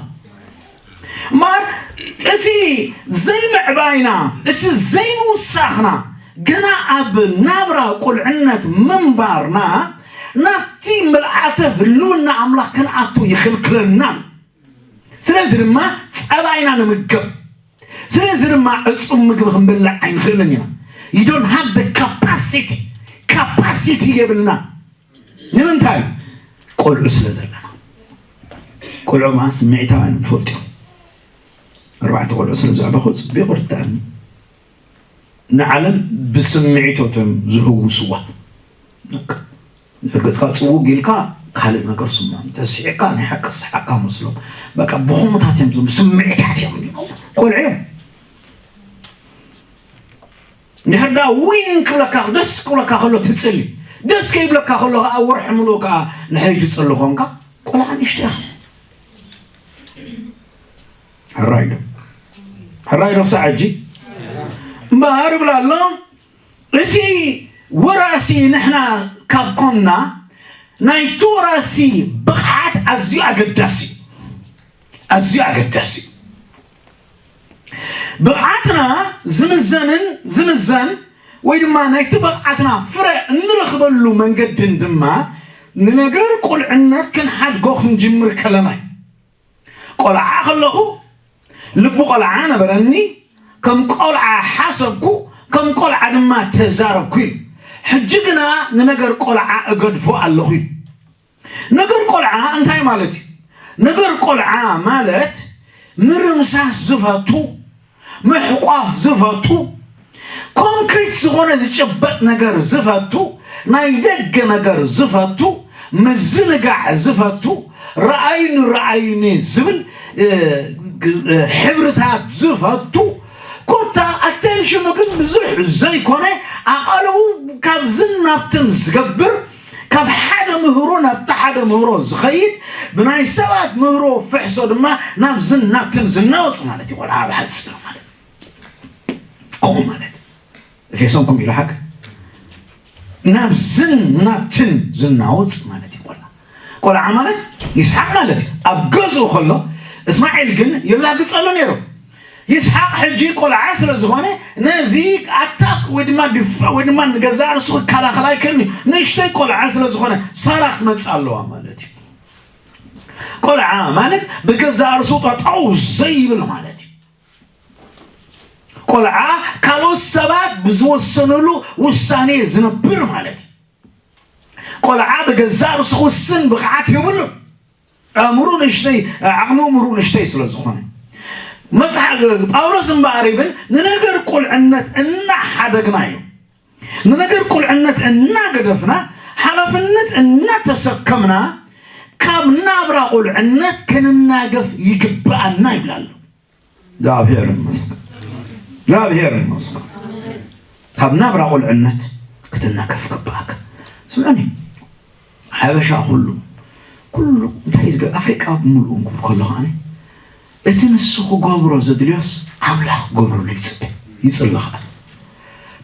እምበኣር እቲ ዘይምዕባይና፣ እቲ ዘይምውሳኽና፣ ገና ኣብ ናብራ ቁልዕነት ምንባርና፣ ናብቲ ምልኣተ ህልውና ኣምላኽ ክንኣቱ ይኽልክለና። ስለዚ ድማ ጸባ ኢና ንምገብ። ስለዚ ድማ ዕጹም ምግቢ ክንበልዕ ኣይንኽእልን ኢና። You don't have the capacity፣ capacity የብልና። ንምንታይ? ቆልዑ ስለ ዘለና። ቆልዑ ማለት ስምዒታውያን እዮም፣ ትፈልጡ እዮም። ኣርባዕተ ቆልዑ ስለ ዘዕበኹ ጽቢቑ ርድኣኒ። ንዓለም ብስምዒቶት እዮም ዝህውስዋ። በቃ፣ ገጽካ ጽውግ ኢልካ ካልእ ነገር ስምዖም፣ ተስሒቕካ ናይ ሓቂ ዝሰሓቕካ መስሎም። በቃ፣ ብኸምኡታት እዮም ዝም-፣ ስምዒታት እዮም ዝነብሩ። ቆልዑ እዮም። እንድሕር ደኣ ዊን ክብለካ፣ ደስ ክብለካ ከሎ ትጽሊ፣ ደስ ከይብለካ ከሎ ከኣ ወርሒ ምሉእ ከኣ ንሕሪት ትጽሊ ኮንካ፣ ቆልዓ ንእሽቶ ኢኻ። ሕራይ ዶ? ሕራይ ዶ ክሳዕ ሕጂ? እምበኣር እብል ኣሎ፣ እቲ ወራሲ ንሕና ካብ ኮንና፣ ናይቲ ወራሲ ብቕዓት ኣዝዩ ኣገዳሲ እዩ። ኣዝዩ ኣገዳሲ እዩ። ብቕዓትና ዝምዘንን ዝምዘን ወይ ድማ ናይቲ ብቕዓትና ፍረ እንረኽበሉ መንገድን ድማ ንነገር ቁልዕነት ክንሓድጎ ክንጅምር ከለና እዩ። ቆልዓ ከለኹ ልቢ ቆልዓ ነበረኒ፣ ከም ቆልዓ ሓሰብኩ፣ ከም ቆልዓ ድማ ተዛረብኩ ኢሉ። ሕጂ ግና ንነገር ቆልዓ እገድፎ ኣለኹ ኢሉ። ነገር ቆልዓ እንታይ ማለት እዩ? ነገር ቆልዓ ማለት ምርምሳስ ዝፈቱ፣ ምሕቋፍ ዝፈቱ፣ ኮንክሪት ዝኾነ ዝጭበጥ ነገር ዝፈቱ፣ ናይ ደገ ነገር ዝፈቱ፣ ምዝንጋዕ ዝፈቱ፣ ረኣይኒ ረኣይኒ ዝብል ሕብርታት ዝፈቱ፣ ኮታ ኣቴንሽኑ ግን ብዙሕ ዘይኮነ፣ ኣቓልቡ ካብዝን ናብትን ዝገብር፣ ካብ ሓደ ምህሮ ናብቲ ሓደ ምህሮ ዝኸይድ፣ ብናይ ሰባት ምህሮ ፍሕሶ ድማ ናብዝን ናብትን ዝናወፅ ማለት እዩ። ቆልዓ ብሓፂሩ ማለት ከምኡ ማለት ኤፌሶን ከምኡ ኢሉ ሓቂ ናብዝን ናብትን ዝናወፅ ማለት እዩ። ቆልዓ ቆልዓ ማለት ይስሓቅ ማለት እዩ። ኣብ ገዝኡ ከሎ እስማዒል ግን ይላግፀሉ ነይሩ። ይስሓቅ ሕጂ ቆልዓ ስለ ዝኾነ ነዚ ኣታክ ወይ ድማ ድፋ ወይ ድማ ንገዛእ ርእሱ ክከላኸል ኣይክእልን እዩ። ንእሽተይ ቆልዓ ስለ ዝኾነ ሳራ ክትመፅእ ኣለዋ ማለት እዩ። ቆልዓ ማለት ብገዛእ ርእሱ ጠጠው ዘይብል ማለት እዩ። ቆልዓ ካልኦት ሰባት ብዝወሰኑሉ ውሳኔ ዝነብር ማለት እዩ። ቆልዓ ብገዛእ ርእሱ ክውስን ብቕዓት የብሉን። ኣእምሩ ንእሽተይ፣ ዓቕሚ ኣእምሩ ንእሽተይ ስለ ዝኾነ። መጽሓ-፣ ጳውሎስ እምበኣር ይብል፣ ንነገር ቁልዕነት እናሓደግና እዩ። ንነገር ቁልዕነት እናገደፍና፣ ሓላፍነት እናተሰከምና፣ ካብ ናብራ ቁልዕነት ክንናገፍ ይግብኣና ይብል ኣሎ። እግዚኣብሔር ይመስገን። እግዚኣብሔር ይመስገን። ካብ ናብራ ቁልዕነት ክትናገፍ ይግብኣካ። ስምዑኒ፣ ሓበሻ ኩሉ፣ ኩሉ እንታይ እዩ ዝገ-፣ ኣፍሪቃ ብምሉኡ ክብል ከሎ ከኣ እቲ ንሱ ክገብሮ ዘድልዮስ ኣምላኽ ክገብረሉ ይጽበ፣ ይጽሊ ከኣ።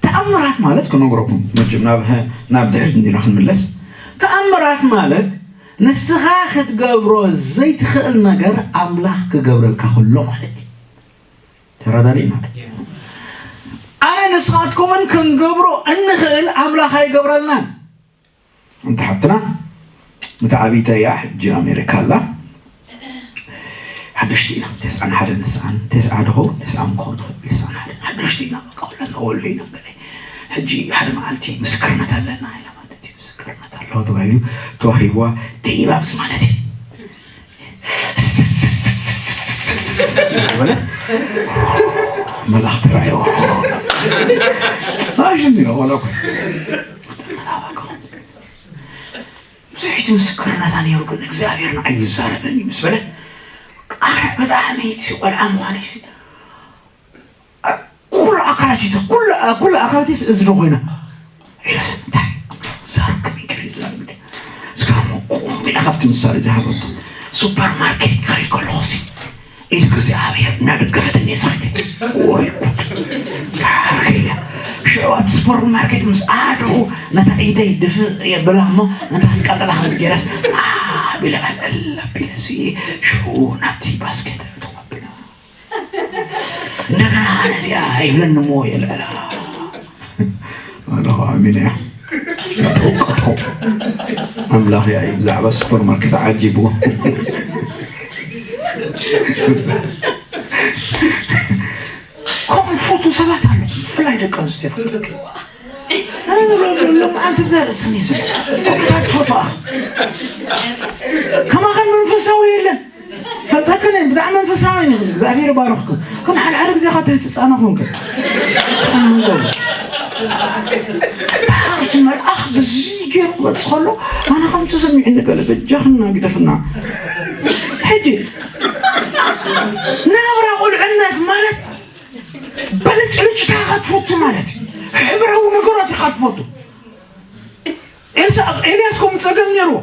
ተኣምራት ማለት ክነግረኩም፣ መቸም ናብ፣ ናብ ድሕሪት እንዲና ክንምለስ፣ ተኣምራት ማለት ንስኻ ክትገብሮ ዘይትኽእል ነገር ኣምላኽ ክገብረልካ ከሎ ማለት እዩ። ተረዳዲእና? ኣነ ንስኻትኩምን ክንገብሮ እንኽእል ኣምላኽ ኣይገብረልናን። እንተ ሓብትና፣ እታ ዓብይቲ እያ፣ ሕጂ ኣሜሪካ ኣላ። ሓደሽቲ ኢና፣ ተስዓን ሓደን ተስዓን፣ ተስዓ ድኸውን፣ ተስዓ ምኸውን ትኽእል፣ ተስዓን ሓደን። ሓደሽቲ ኢና፣ በቃ፣ ኩላትና ወልዑ ኢና፣ ገለ። ሕጂ ሓደ መዓልቲ ምስክርነት ኣለና ኢላ ማለት እዩ። ምስክርነት ኣለዋ ተባሂሉ ተዋሂብዋ፣ ደይባብስ ማለት እዩ። ዝበለ መልኣኽ ተራእይዎ። ኣሽን ኢና፣ ዋላ እኮ ብዙሕ እቲ ምስክርነታ ነይሩ፣ ግን እግዚኣብሔር ንዓይ ይዛረበኒ ምስ በለት፣ ኣነ ብጣዕሚ እቲ ቆልዓ ምዃነይ ሲ-፣ ኩሉ ኣካላት ይተ-፣ ኩሉ፣ ኩሉ ኣካላት ይስ-፣ እዝኒ ኮይና። ኢለስ፣ እንታይ? ዛረብ ከመይ ገይሩ ይዛረብ እንዴ? እስከ ቁም ኢላ ካብቲ ምሳሌ ዝሃበቶ ሱፐር ማርኬት ክኸይድ ከለኹ ሲ፣ ኢድ እግዚኣብሔር እናደገፈትኒ እየ ዝኸይድ። ወይ ጉድ! ዳርገ ኢለ። ሽዑ ኣብ ሱፐር ማርኬት ምስ ኣተኹ፣ ነታ ኢደይ ድፍእ የብላ እሞ፣ ነታ ስቃጥላ ከምዚ ገይረስ፣ ኣቢለ ዕልዕል ኣቢለ ሲ፣ ሽዑ ናብቲ ባስኬት ኣእተው ኣቢለ። እንደገና ነዚኣ ይብለኒ እሞ የልዕላ ኣለኹ። ኣሚን እያ። ቀጠው ቀጠው። ኣምላኽ እያ ብዛዕባ ሱፐርማርኬት ዓጂብዎ። ከምኡ ዝፈቱ ሰባት ኣለዉ፣ ብፍላይ ደቂ ኣንስትዮ። ሎማዓንቲ ብዛ ርእስኒ እዩ ዘሎ። ከምታት ትፈትዋ። ከማኸን መንፈሳዊ የለን። ፈልጠክን እየ፣ ብጣዕሚ መንፈሳዊ እዩ። እግዚኣብሔር ይባርኽኩም። ከም ሓደ ሓደ ግዜ ኻብ ትህፅፃና ኾንክ። ብሓርቲ መልኣኽ ብዚ ገይሩ ክመፅእ ከሎ፣ ኣነ ከም ተሰሚዑኒ ገለ በጃኽና ግደፍና። ሕጂ ናብራ ቁልዕነት ማለት በልጭልጭታ ኢኻ ትፈቱ ማለት እዩ። ሕብራዊ ነገራት ኢኻ ትፈቱ። ኤልሳ-፣ ኤልያስ ከምኡ ጸገም ነይርዎ።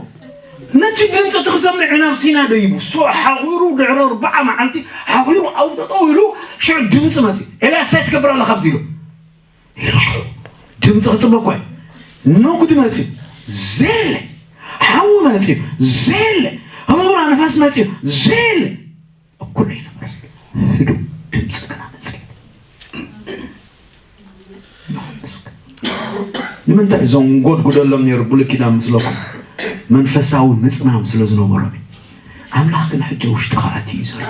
ነቲ ድምጺ እቲ ክሰምዕ ናብ ሲና ደይቡ። ሶ ሓቑሩ ድሕሪ ኣርብዓ መዓልቲ ሓቑሩ ኣብኡ ጠጠው ኢሉ ሽዑ ድምጺ መጺ። ኤልያስ እንታይ ትገብር ኣለኻ ኣብዚ ኢሉ። ኢሉ ሽዑ ድምጺ ክጽበ እኳ እዩ። ነጉድ መጺኡ። ዘየለ። ሓዊ መጺኡ። ዘየለ። ህሞብራ ንፋስ መጺኡ። ዘየለ። እኩል ኣይነበረን። ህዱእ ድምፂ ግና መፅእ። ይመስገን። ንምንታይ እዞም ጎድጉደሎም ነይሩ ብሉይ ኪዳን ምስለኩም? መንፈሳዊ ምፅናም ስለ ዝነበሮም እዩ። ኣምላኽ ግን ሕጂ ውሽጥኻ ኣትዩ እዩ ዘሎ።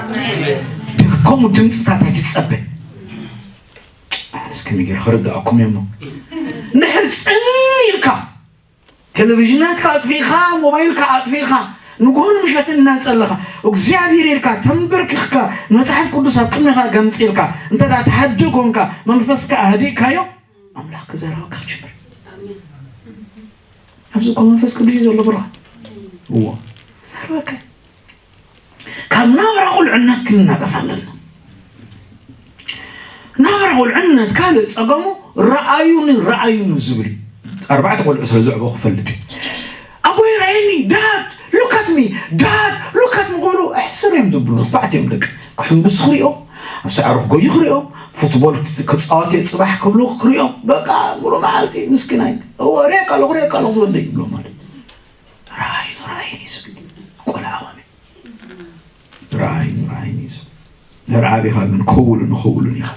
ድከሙ ድምፅታት ኣይትፀበ። እስከ ሚጌር ክርድኣኩም እየ እሞ። እንድሕር ፅን ኢልካ ቴሌቪዥናትካ ኣጥፊእኻ፣ ሞባይልካ ኣጥፊእኻ፣ ንግሆን ምሸትን እናጸለኻ እግዚኣብሔር ኢልካ ተንበርኪኽካ መጽሓፍ ቅዱስ ኣብ ቅድሜኻ ገንጺልካ እንተ ደኣ ትሓድግ ኮንካ መንፈስካ ኣህዲእካዮ ኣምላኽ ክዛረበካ ክጅምር። ኣብዚ እኮ መንፈስ ቅዱስ እዩ ዘሎ ብሩኻ። እዎ፣ ዛረበካ። ካብ ናብራ ቁልዕነት ክንናገፍ ኣለና። ናብራ ቁልዕነት ካልእ ጸገሙ ረኣዩኒ ረኣዩኒ ዝብል እዩ። ኣርባዕተ ቆልዑ ስለ ዘዕበኹ እፈልጥ እየ። ኣቦይ ረኣየኒ፣ ዳድ ሉካትሚ፣ ዳድ ሉካትሚ ክብሉ ኣሕስር እዮም ዝብሉ። ኣርባዕተ እዮም ደቂ። ክሕምብሱ ክሪኦም፣ ኣብ ሳዕሪ ክጎዩ ክሪኦም፣ ፉትቦል ክጻወት እየ ጽባሕ ክብሉ ክሪኦም። በቃ ሙሉ መዓልቲ ምስኪናይ። እዎ ሪኤካ ኣለኹ ሪኤካ ኣለኹ ዝወደይ ይብሎ ማለት እዩ። ረኣዩኒ ረኣዩኒ ዝብል ቆልዓ ኾነ። ረኣይኒ ረኣይኒ እዩ ዝብል። ድሕሪ ዓቢኻ ግን ከውልን ከውልን ኢኻ።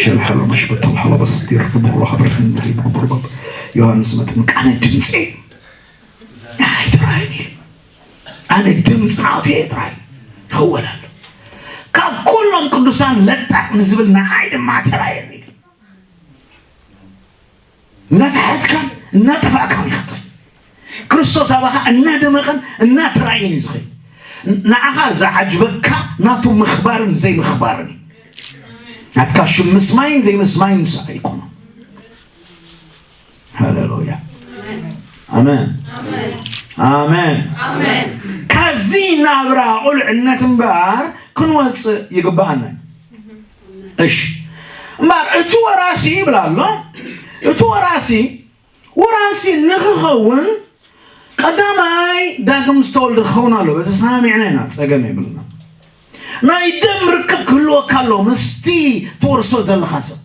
ሸልሓሎ መሽበተል ሓሎ በስቲር ብብሮ ሃብርህን ድሕሪ ብብሮ ዮሃንስ መጥምቅ ኣነ ድምፂ ኣይ ትራይኒ ኣነ ድምፂ ናውቲ ጥራይ ይኸወል ኣሎ። ካብ ኩሎም ቅዱሳን ለጣቕ ንዝብል ንዓይ ድማ ተራየኒ። እናተሓትካን እናጠፋእካን ኢኻ ትኸይድ። ክርስቶስ ኣባኻ እናደመቐን እናተራእየን እዩ ዝኸይድ። ንዓኻ ዝዓጅበካ ናቱ ምኽባርን ዘይምኽባርን እዩ። ናትካ ሽም ምስማይን ዘይምስማይን ንስኻ ኣይኮነን። ሃሌሉያ። ኣሜን። ኣሜን። ካብዚ ናብራ ቁልዕነት እምበኣር ክንወፅእ ይግብኣና እዩ። እሺ እምበኣር እቲ ወራሲ ይብል ኣሎ። እቲ ወራሲ ወራሲ ንኽኸውን ቀዳማይ ዳግም ዝተወልደ ክኸውን ኣለዎ። ተሰማሚዕና ኢና፣ ፀገም የብልና። ናይ ደም ርክብ ክህልወካ ኣለዎ ምስቲ ትወርሶ ዘለኻ ሰብ።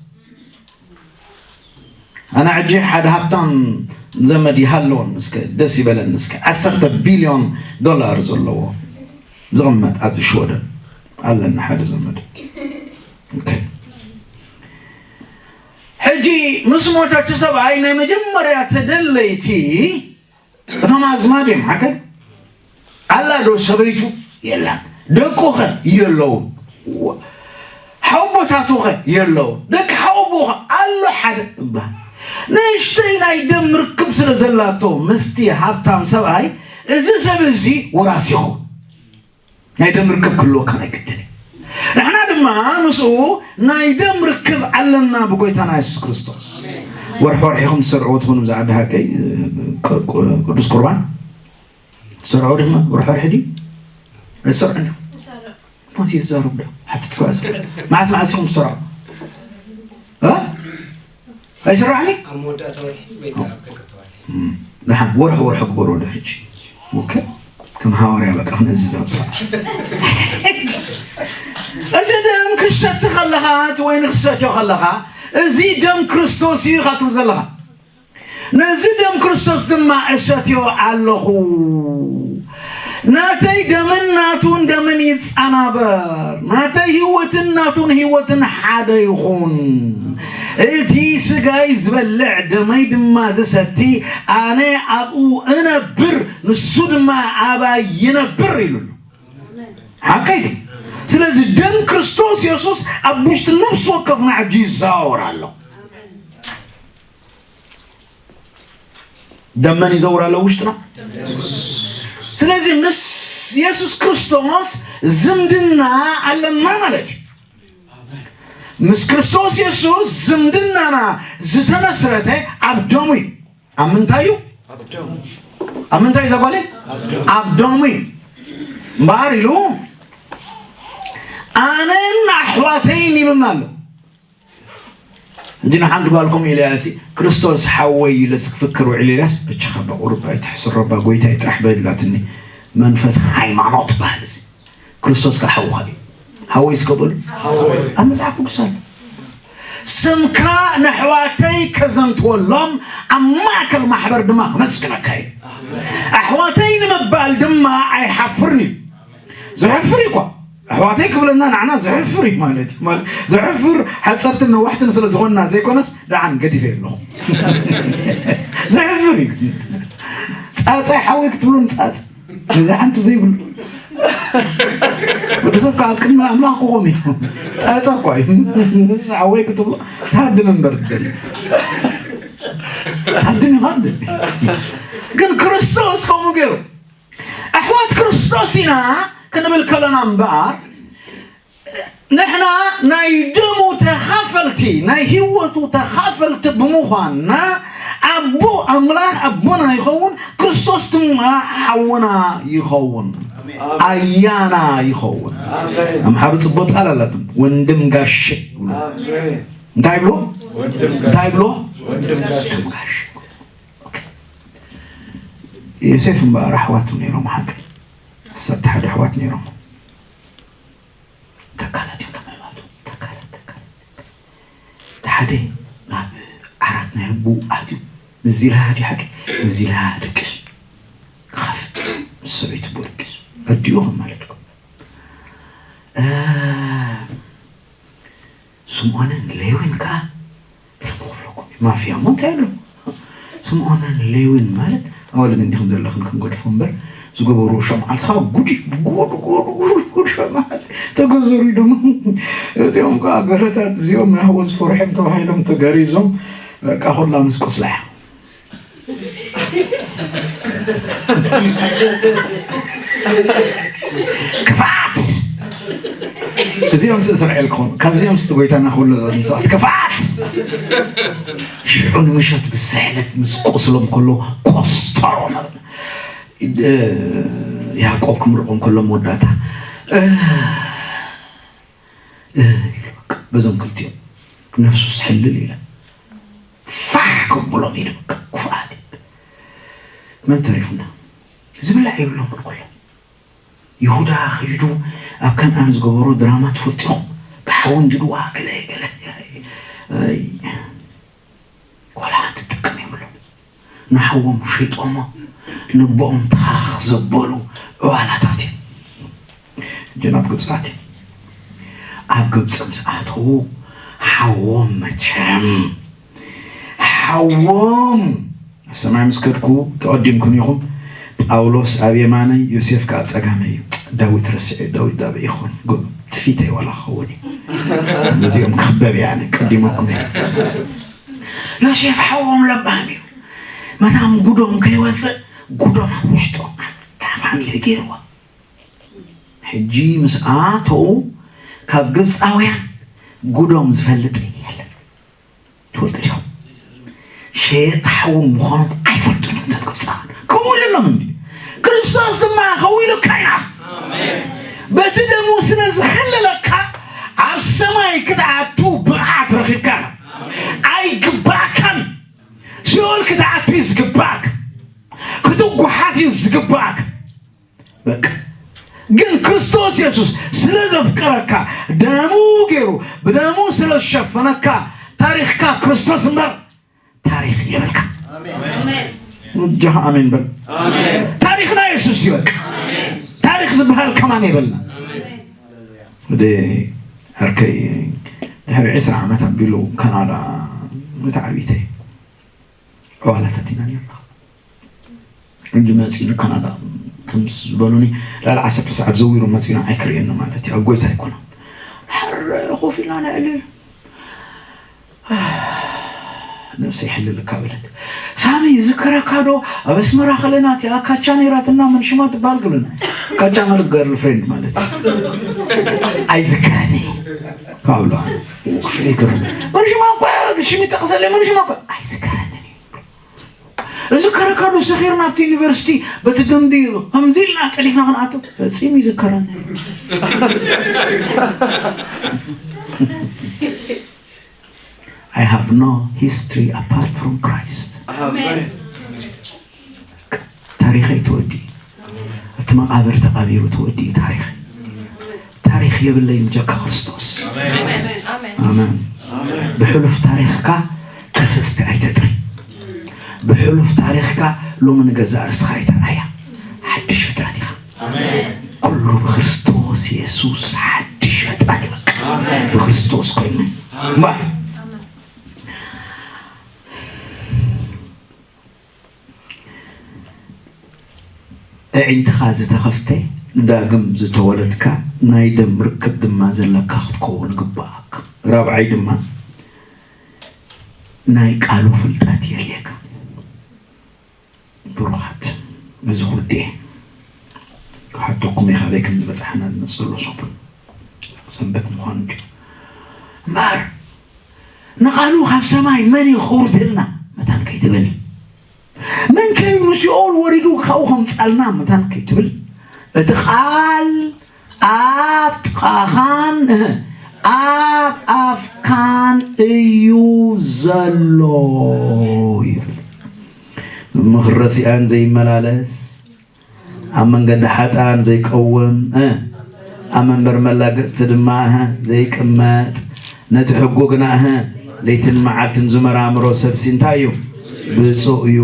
ኣነ ሕጂ ሓደ ሃብታም ዘመድ ይሃለወን እስከ ደስ ይበለኒ እስከ ዓሰርተ ቢልዮን ዶላር ዘለዎ ዝቕመጥ ኣብ ሽወደን ኣለኒ ሓደ ዘመድ። ኦኬ። ሕጂ ምስ ሞተ እቲ ሰብኣይ ናይ መጀመርያ ተደለይቲ እቶም ኣዝማድ እዮም። ሓቀን ኣላ ዶ ሰበይቱ የላን። ደቁኸ የለውን። ሓወቦታቱኸ የለውን። ደቂ ሓወቦኸ ኣሎ ሓደ እባ ንእሽተይ ናይ ደም ርክብ ስለ ዘላቶ ምስቲ ሃብታም ሰብኣይ እዚ ሰብ እዚ ወራሲ ይኸውን። ናይ ደም ርክብ ክህልወካ ናይ ግድን እዩ። ንሕና ድማ ምስኡ ናይ ደም ርክብ ኣለና ብጎይታና የሱስ ክርስቶስ። ወርሒ ወርሒ ኢኹም ትሰርዕዎ ትኾኑ ብዛ ዓዲ ሃቀይ ቅ- ቅ- ቅዱስ ቁርባን ትሰርዕዎ ድማ ወርሒ ወርሒ ድዩ? ኣይሰርዕን ዲኹም? ሞት ይዛረብ ዶ? ሓትት እኮ ኣይሰርዕን። መዓስ መዓስ ኢኹም ትሰርዑ? እ? ኣይስራሕን እዩ? ኣብ መወዳእታ ወርሒ ወይ ከዓ ኣብ ቀቀታ ወርሒ። እም፣ ደሓን ወርሒ ወርሒ ግበሮ ዶ ሕጂ። ኦኬ። ከም ሃዋርያ በቃ ክነዝዝ ኣብ ስራሕ። እዚ ደም ክሰቲ ከለኻ እቲ ወይኒ ክሰትዮ ከለኻ እዚ ደም ክርስቶስ እዩ ኢኻ ትብል ዘለኻ። ነዚ ደም ክርስቶስ ድማ እሰትዮ ኣለኹ። ናተይ ደምን ናቱን ደምን ይጸናበር፣ ናተይ ህይወትን ናቱን ህይወትን ሓደ ይኹን። እቲ ስጋይ ዝበልዕ ደመይ ድማ ዝሰቲ ኣነ ኣብኡ እነብር ንሱ ድማ ኣባይ ይነብር ኢሉ ኣሎ። ሓቀይ ድዩ? ስለዚ ደም ክርስቶስ የሱስ ኣብ ውሽጢ ነፍሲ ወከፍና ሕጂ ይዘዋወር ኣሎ። ደም መን ይዘውር ኣሎ ውሽጥና? ስለዚ ምስ የሱስ ክርስቶስ ዝምድና ኣለና ማለት እዩ። ምስ ክርስቶስ የሱስ ዝምድናና ዝተመስረተ ኣብ ደሙ እዩ። ኣብ ምንታይ እዩ? ኣብ ምንታይ እዩ ዘጓለ? ኣብ ደሙ እዩ። እምበኣር ኢሉ ኣነን ኣሕዋተይን ኢሉና ኣሎ። እንዲ ንሓንቲ ጓልኩም ኢለያ ሲ ክርስቶስ ሓወይ ኢለስ ክፍክር ውዕል ኢለያስ ብቻኻ በቁሩብ ኣይትሕስሮ ባ ጎይታይ ጥራሕ በድላትኒ መንፈስ ሃይማኖት በሃል ሲ ክርስቶስ ከ ሓውኻ እዩ። ሓወይ እስከ በሉ። ኣብ መጽሓፍ ቅዱስ ኣሎ። ስምካ ነሕዋተይ ከዘንትወሎም ኣብ ማእከል ማሕበር ድማ ክመስግነካ እዩ። ኣሕዋተይ ንምባል ድማ ኣይሓፍርን እዩ። ዘሕፍር እዩ እኳ ኣሕዋተይ ክብለና ንዓና ዘሕፍር እዩ ማለት እዩ። ማለት ዘሕፍር ሓፀርትን ነዋሕትን ስለ ዝኾንና ዘይኮነስ ደዓን ገዲፈ ኣለኹ። ዘሕፍር እዩ። ፃፀ ሓወይ ክትብሉን ፃፀ ነዚ ሓንቲ ዘይብሉ ወዲ ሰብ ከዓ ኣብ ቅድሚ ኣምላኽ ክቆም እዩ። ፃፀ እኳ እዩ። ነዚ ሓወይ ክትብሎ ታድም እምበር ትደሊ። ኣድን ይሃድን። ግን ክርስቶስ ከምኡ ገይሩ። ኣሕዋት ክርስቶስ ኢና ክንብል ከለና እምበኣር፣ ንሕና ናይ ደሙ ተኻፈልቲ፣ ናይ ህይወቱ ተኻፈልቲ ብምዃንና፣ ኣቦ ኣምላኽ ኣቦና ይኸውን፣ ክርስቶስ ድማ ሓውና ይኸውን፣ ኣያና ይኸውን። ኣምሓሩ ጽቡቅ ቃል ኣላትም፣ ወንድም ጋሽ ይብሉ። እንታይ ይብሉ? እንታይ ይብሉ? ወንድም ጋሽ። ዮሴፍ እምበኣር ኣሕዋቱ ነይሮም፣ ሓቂ። ዓሰርተ ሓደ ኣሕዋት ነይሮም። ተካላት እዮም፣ ተማማቱ። ተካላት፣ ተካላት። እቲ ሓደ ናብ ዓራት ናይ ኣቦኡ ኣትዩ፣ ንዚላ ድዩ ሓቂ? ንዚላ ደቂሱ። ክኸፍት፣ ምስ ሰበይቱ ኣቦኡ ደቂሱ። ኣዲኡ ከም ማለት እኮ። እ፣ ስምዖንን ሌዊን ከኣ ትልምኹ ኣለኩም። ማፍያ እሞ እንታይ ኣሎ? ስምዖንን ሌዊን ማለት ኣዋልድ እንዲኹም ዘለኽን ክንገድፎ እምበር፣ ዝገበሩ ሸምዓልትኻ ጉድ እዩ። ጉድ፣ ጉድ፣ ጉድ፣ ጉድ ሸምዓል ተገዘሩ ኢሎም። እዚኦም ከኣ ገረታት እዚኦም ናህወ ዝፈርሖም ተባሂሎም ተገሪዞም፣ በቃ ኩላ ምስ ቁስላ እያ። ክፍኣት! እዚኦም ስእስራኤል ክኾኑ፣ ካብዚኦም ስቲ ጎይታና ክውለድ ሰባት ክፍኣት! ሽዑ ንምሸት ብስሕለት ምስ ቁስሎም ከሎ ኮስተሮ ነብለ። እ፣ ያዕቆብ ክምርቖም ከሎ መወዳእታ፣ እ፣ እ፣ ኢሉ በቃ በዞም ክልቲኦም ነፍሱስ ሕልል ኢለ ፋሕ ከብሎም ኢሉ በቃ ክፍኣት። መን ተሪፉና? ዝብላዕ የብሎምን ኩሎም። ይሁዳ ኸይዱ ኣብ ከነኣን ዝገበሮ ድራማ ትፈልጡ ኢኹም። ብሓዊ እንድድዋ ገለ ገለ። ኣይ፣ ዋላ ሓንቲ ጥቅም የብሎም። ንሓዎም ሸይጦሞ ንቦኦም ተኻኽ ዘበሉ ዕዋላታት እዮም። ሕጂ ናብ ግብፂ ኣትዮም። ኣብ ግብፂ ምስ ኣተዉ ሓዎም መቸም ሓዎም ኣብ ሰማይ ምስ ከድኩ ተቐዲምኩም ኢኹም። ጳውሎስ ኣብ የማነይ፣ ዮሴፍ ከኣ ኣብ ጸጋመይ እዩ። ዳዊት ረሲዐ፣ ዳዊት ዳበይ ይኾን? ጎ-፣ ትፊተይ ዋላ ክኸውን እዩ። ነዚኦም ክኽበብ እየ ኣነ፣ ቀዲመኩም እየ። ዮሴፍ ሓዎም ለባም እዩ። መታም ጉዶም ከይወጽእ፣ ጉዶም ኣብ ውሽጦም ኣብታ ፋሚሊ ገይርዎ። ሕጂ ምስ ኣተዉ፣ ካብ ግብጻውያን ጉዶም ዝፈልጥ የለን። ትፈልጡ ዲኹም? ሸየጥቲ ሓዎም ምዃኖም ኣይፈልጡን እዮም እቶም ግብጻውያን። ከምኡ ኢሉ ኣሎምን እንዲ። ክርስቶስ ድማ ከምኡ ኢሉካ ኢና። በቲ ደሙ ስለ ዝኸለለካ፣ ኣብ ሰማይ ክትኣቱ ብቕዓት ረኺብካ። ኣይግባእካን። ሲኦል ክትኣቱ እዩ ዝግባእካ። ክትጓሓፍ እዩ ዝግባእካ። በቃ። ግን ክርስቶስ የሱስ ስለ ዘፍቀረካ፣ ደሙ ገይሩ፣ ብደሙ ስለ ዝሸፈነካ፣ ታሪኽካ ክርስቶስ እምበር ታሪኽ የብልካ። ኣሜን። እጃኻ ኣሜን በል። ኣሜን። ታሪኽና የሱስ እዩ በቃ። ኣሜን። ታሪኽ ዝበሃል ከማን የብልና። ኣሜን። ወደ ዓርከይ ድሕሪ ዕስራ ዓመት ኣቢሉ ካናዳ፣ ነታ ዓቢተይ ዕዋላታት ኢና ነርና። ሕጂ መጺኡ ንካናዳ ከም ዝበሉኒ፣ ልዕሊ ዓሰርተ ሰዓት ዘዊሩ መጺኡ፣ ንዓይ ክርእየኒ ማለት እዩ። ኣብ ጎይታ ኣይኮነን። ድሓር ኮፍ ኢልና ነዕልል። ነብሰይ ሕልልካ በለት። ሳሚ፣ ይዝከረካ ዶ? ኣብ ኣስመራ ከለና እቲኣ ካቻ ነይራትና፣ መን ሽማ ትበሃል? ክብለኒ። ካቻ ማለት ገርል ፍሬንድ ማለት እዩ። ኣይዝከረኒ። ካብሎ። መን ሽማ እኳ፣ ሽም ይጠቕሰለይ፣ መን ሽማ እኳ። ኣይዝከረኒ። እዚ ከረካዶ ሰኺርና ኣብቲ ዩኒቨርሲቲ በቲ ግምቢ ከምዚ ኢልና ጸሊፍና ክንኣቱ ፈጺሙ ይዝከረኒ። I have no history apart from Christ. ኣሜን። ታሪኸይ ተወዲ። ኣብቲ መቓብር ተቓቢሩ ተወዲኡ ታሪኸይ። ታሪኽ የብለይን ብጀካ ክርስቶስ። ኣሜን። ኣሜን። ኣሜን። ብሕሉፍ ታሪኽካ ከሰስቲ ኣይተጥሪ። ብሕሉፍ ታሪኽካ ሎሚ ንገዛእ ርእስኻ ኣይተርኣያ። ሓድሽ ፍጥረት ኢኻ። ኣሜን። ኩሉ ብክርስቶስ የሱስ ሓድሽ ፍጥረት እዩ። ኣሜን። ብክርስቶስ ኮይኑ። ኣሜን። እምበር ኣዒንትኻ ዝተኸፍተ፣ ዳግም ዝተወለድካ፣ ናይ ደም ርክብ ድማ ዘለካ ክትከውን ይግባኣካ። ራብዓይ ድማ ናይ ቃሉ ፍልጠት የድልየካ። ድየ? ክሓተኩም እየ፣ ካበይ ከም ዝበፅሓና ዝመፅእ ዘሎ ሰሙን ሰንበት ምዃኑ ድዩ? እምበኣር ንቓሉ ካብ ሰማይ መን እዩ ከውርደልና መታን ከይትብል፣ መን ከዩ ንሲኦል ወሪዱ ካብኡ ከምፃልና መታን ከይትብል፣ እቲ ቃል ኣብ ጥቓኻን ኣብ ኣፍካን እዩ ዘሎ ይብል። ምኽሪ ረሲኣን ዘይመላለስ፣ ኣብ መንገዲ ሓጥኣን ዘይቀውም፣ ኣብ መንበር መላገጽቲ ድማ ዘይቅመጥ፣ ነቲ ሕጉ ግና ለይትን መዓልትን ዝመራምሮ ሰብሲ እንታይ እዩ? ብፁእ እዩ።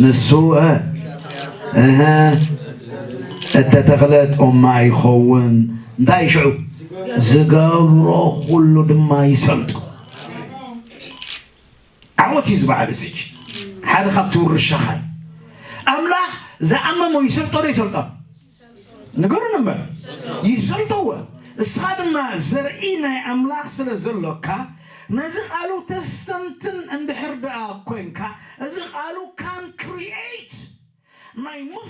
ንሱ እተተኽለ ኦማ ይኸውን። እንታይ ሽዑ? ዝገብሮ ኩሉ ድማ ይሰልጦ። ዓወት እዩ ዝበዓል እዚች ሓደ ካብቲ ውርሻኻ እዩ። ኣምላኽ ዝኣመሞ ይሰልጦ ዶ ይሰልጦ? ንገሩን እምበር ይሰልጠዎ። እስኻ ድማ ዘርኢ ናይ ኣምላኽ ስለ ዘሎካ ነዚ ቃሉ ተስተንትን እንድሕር ደኣ ኮይንካ፣ እዚ ቃሉ ካን ክሪኤት ናይ ሙቭ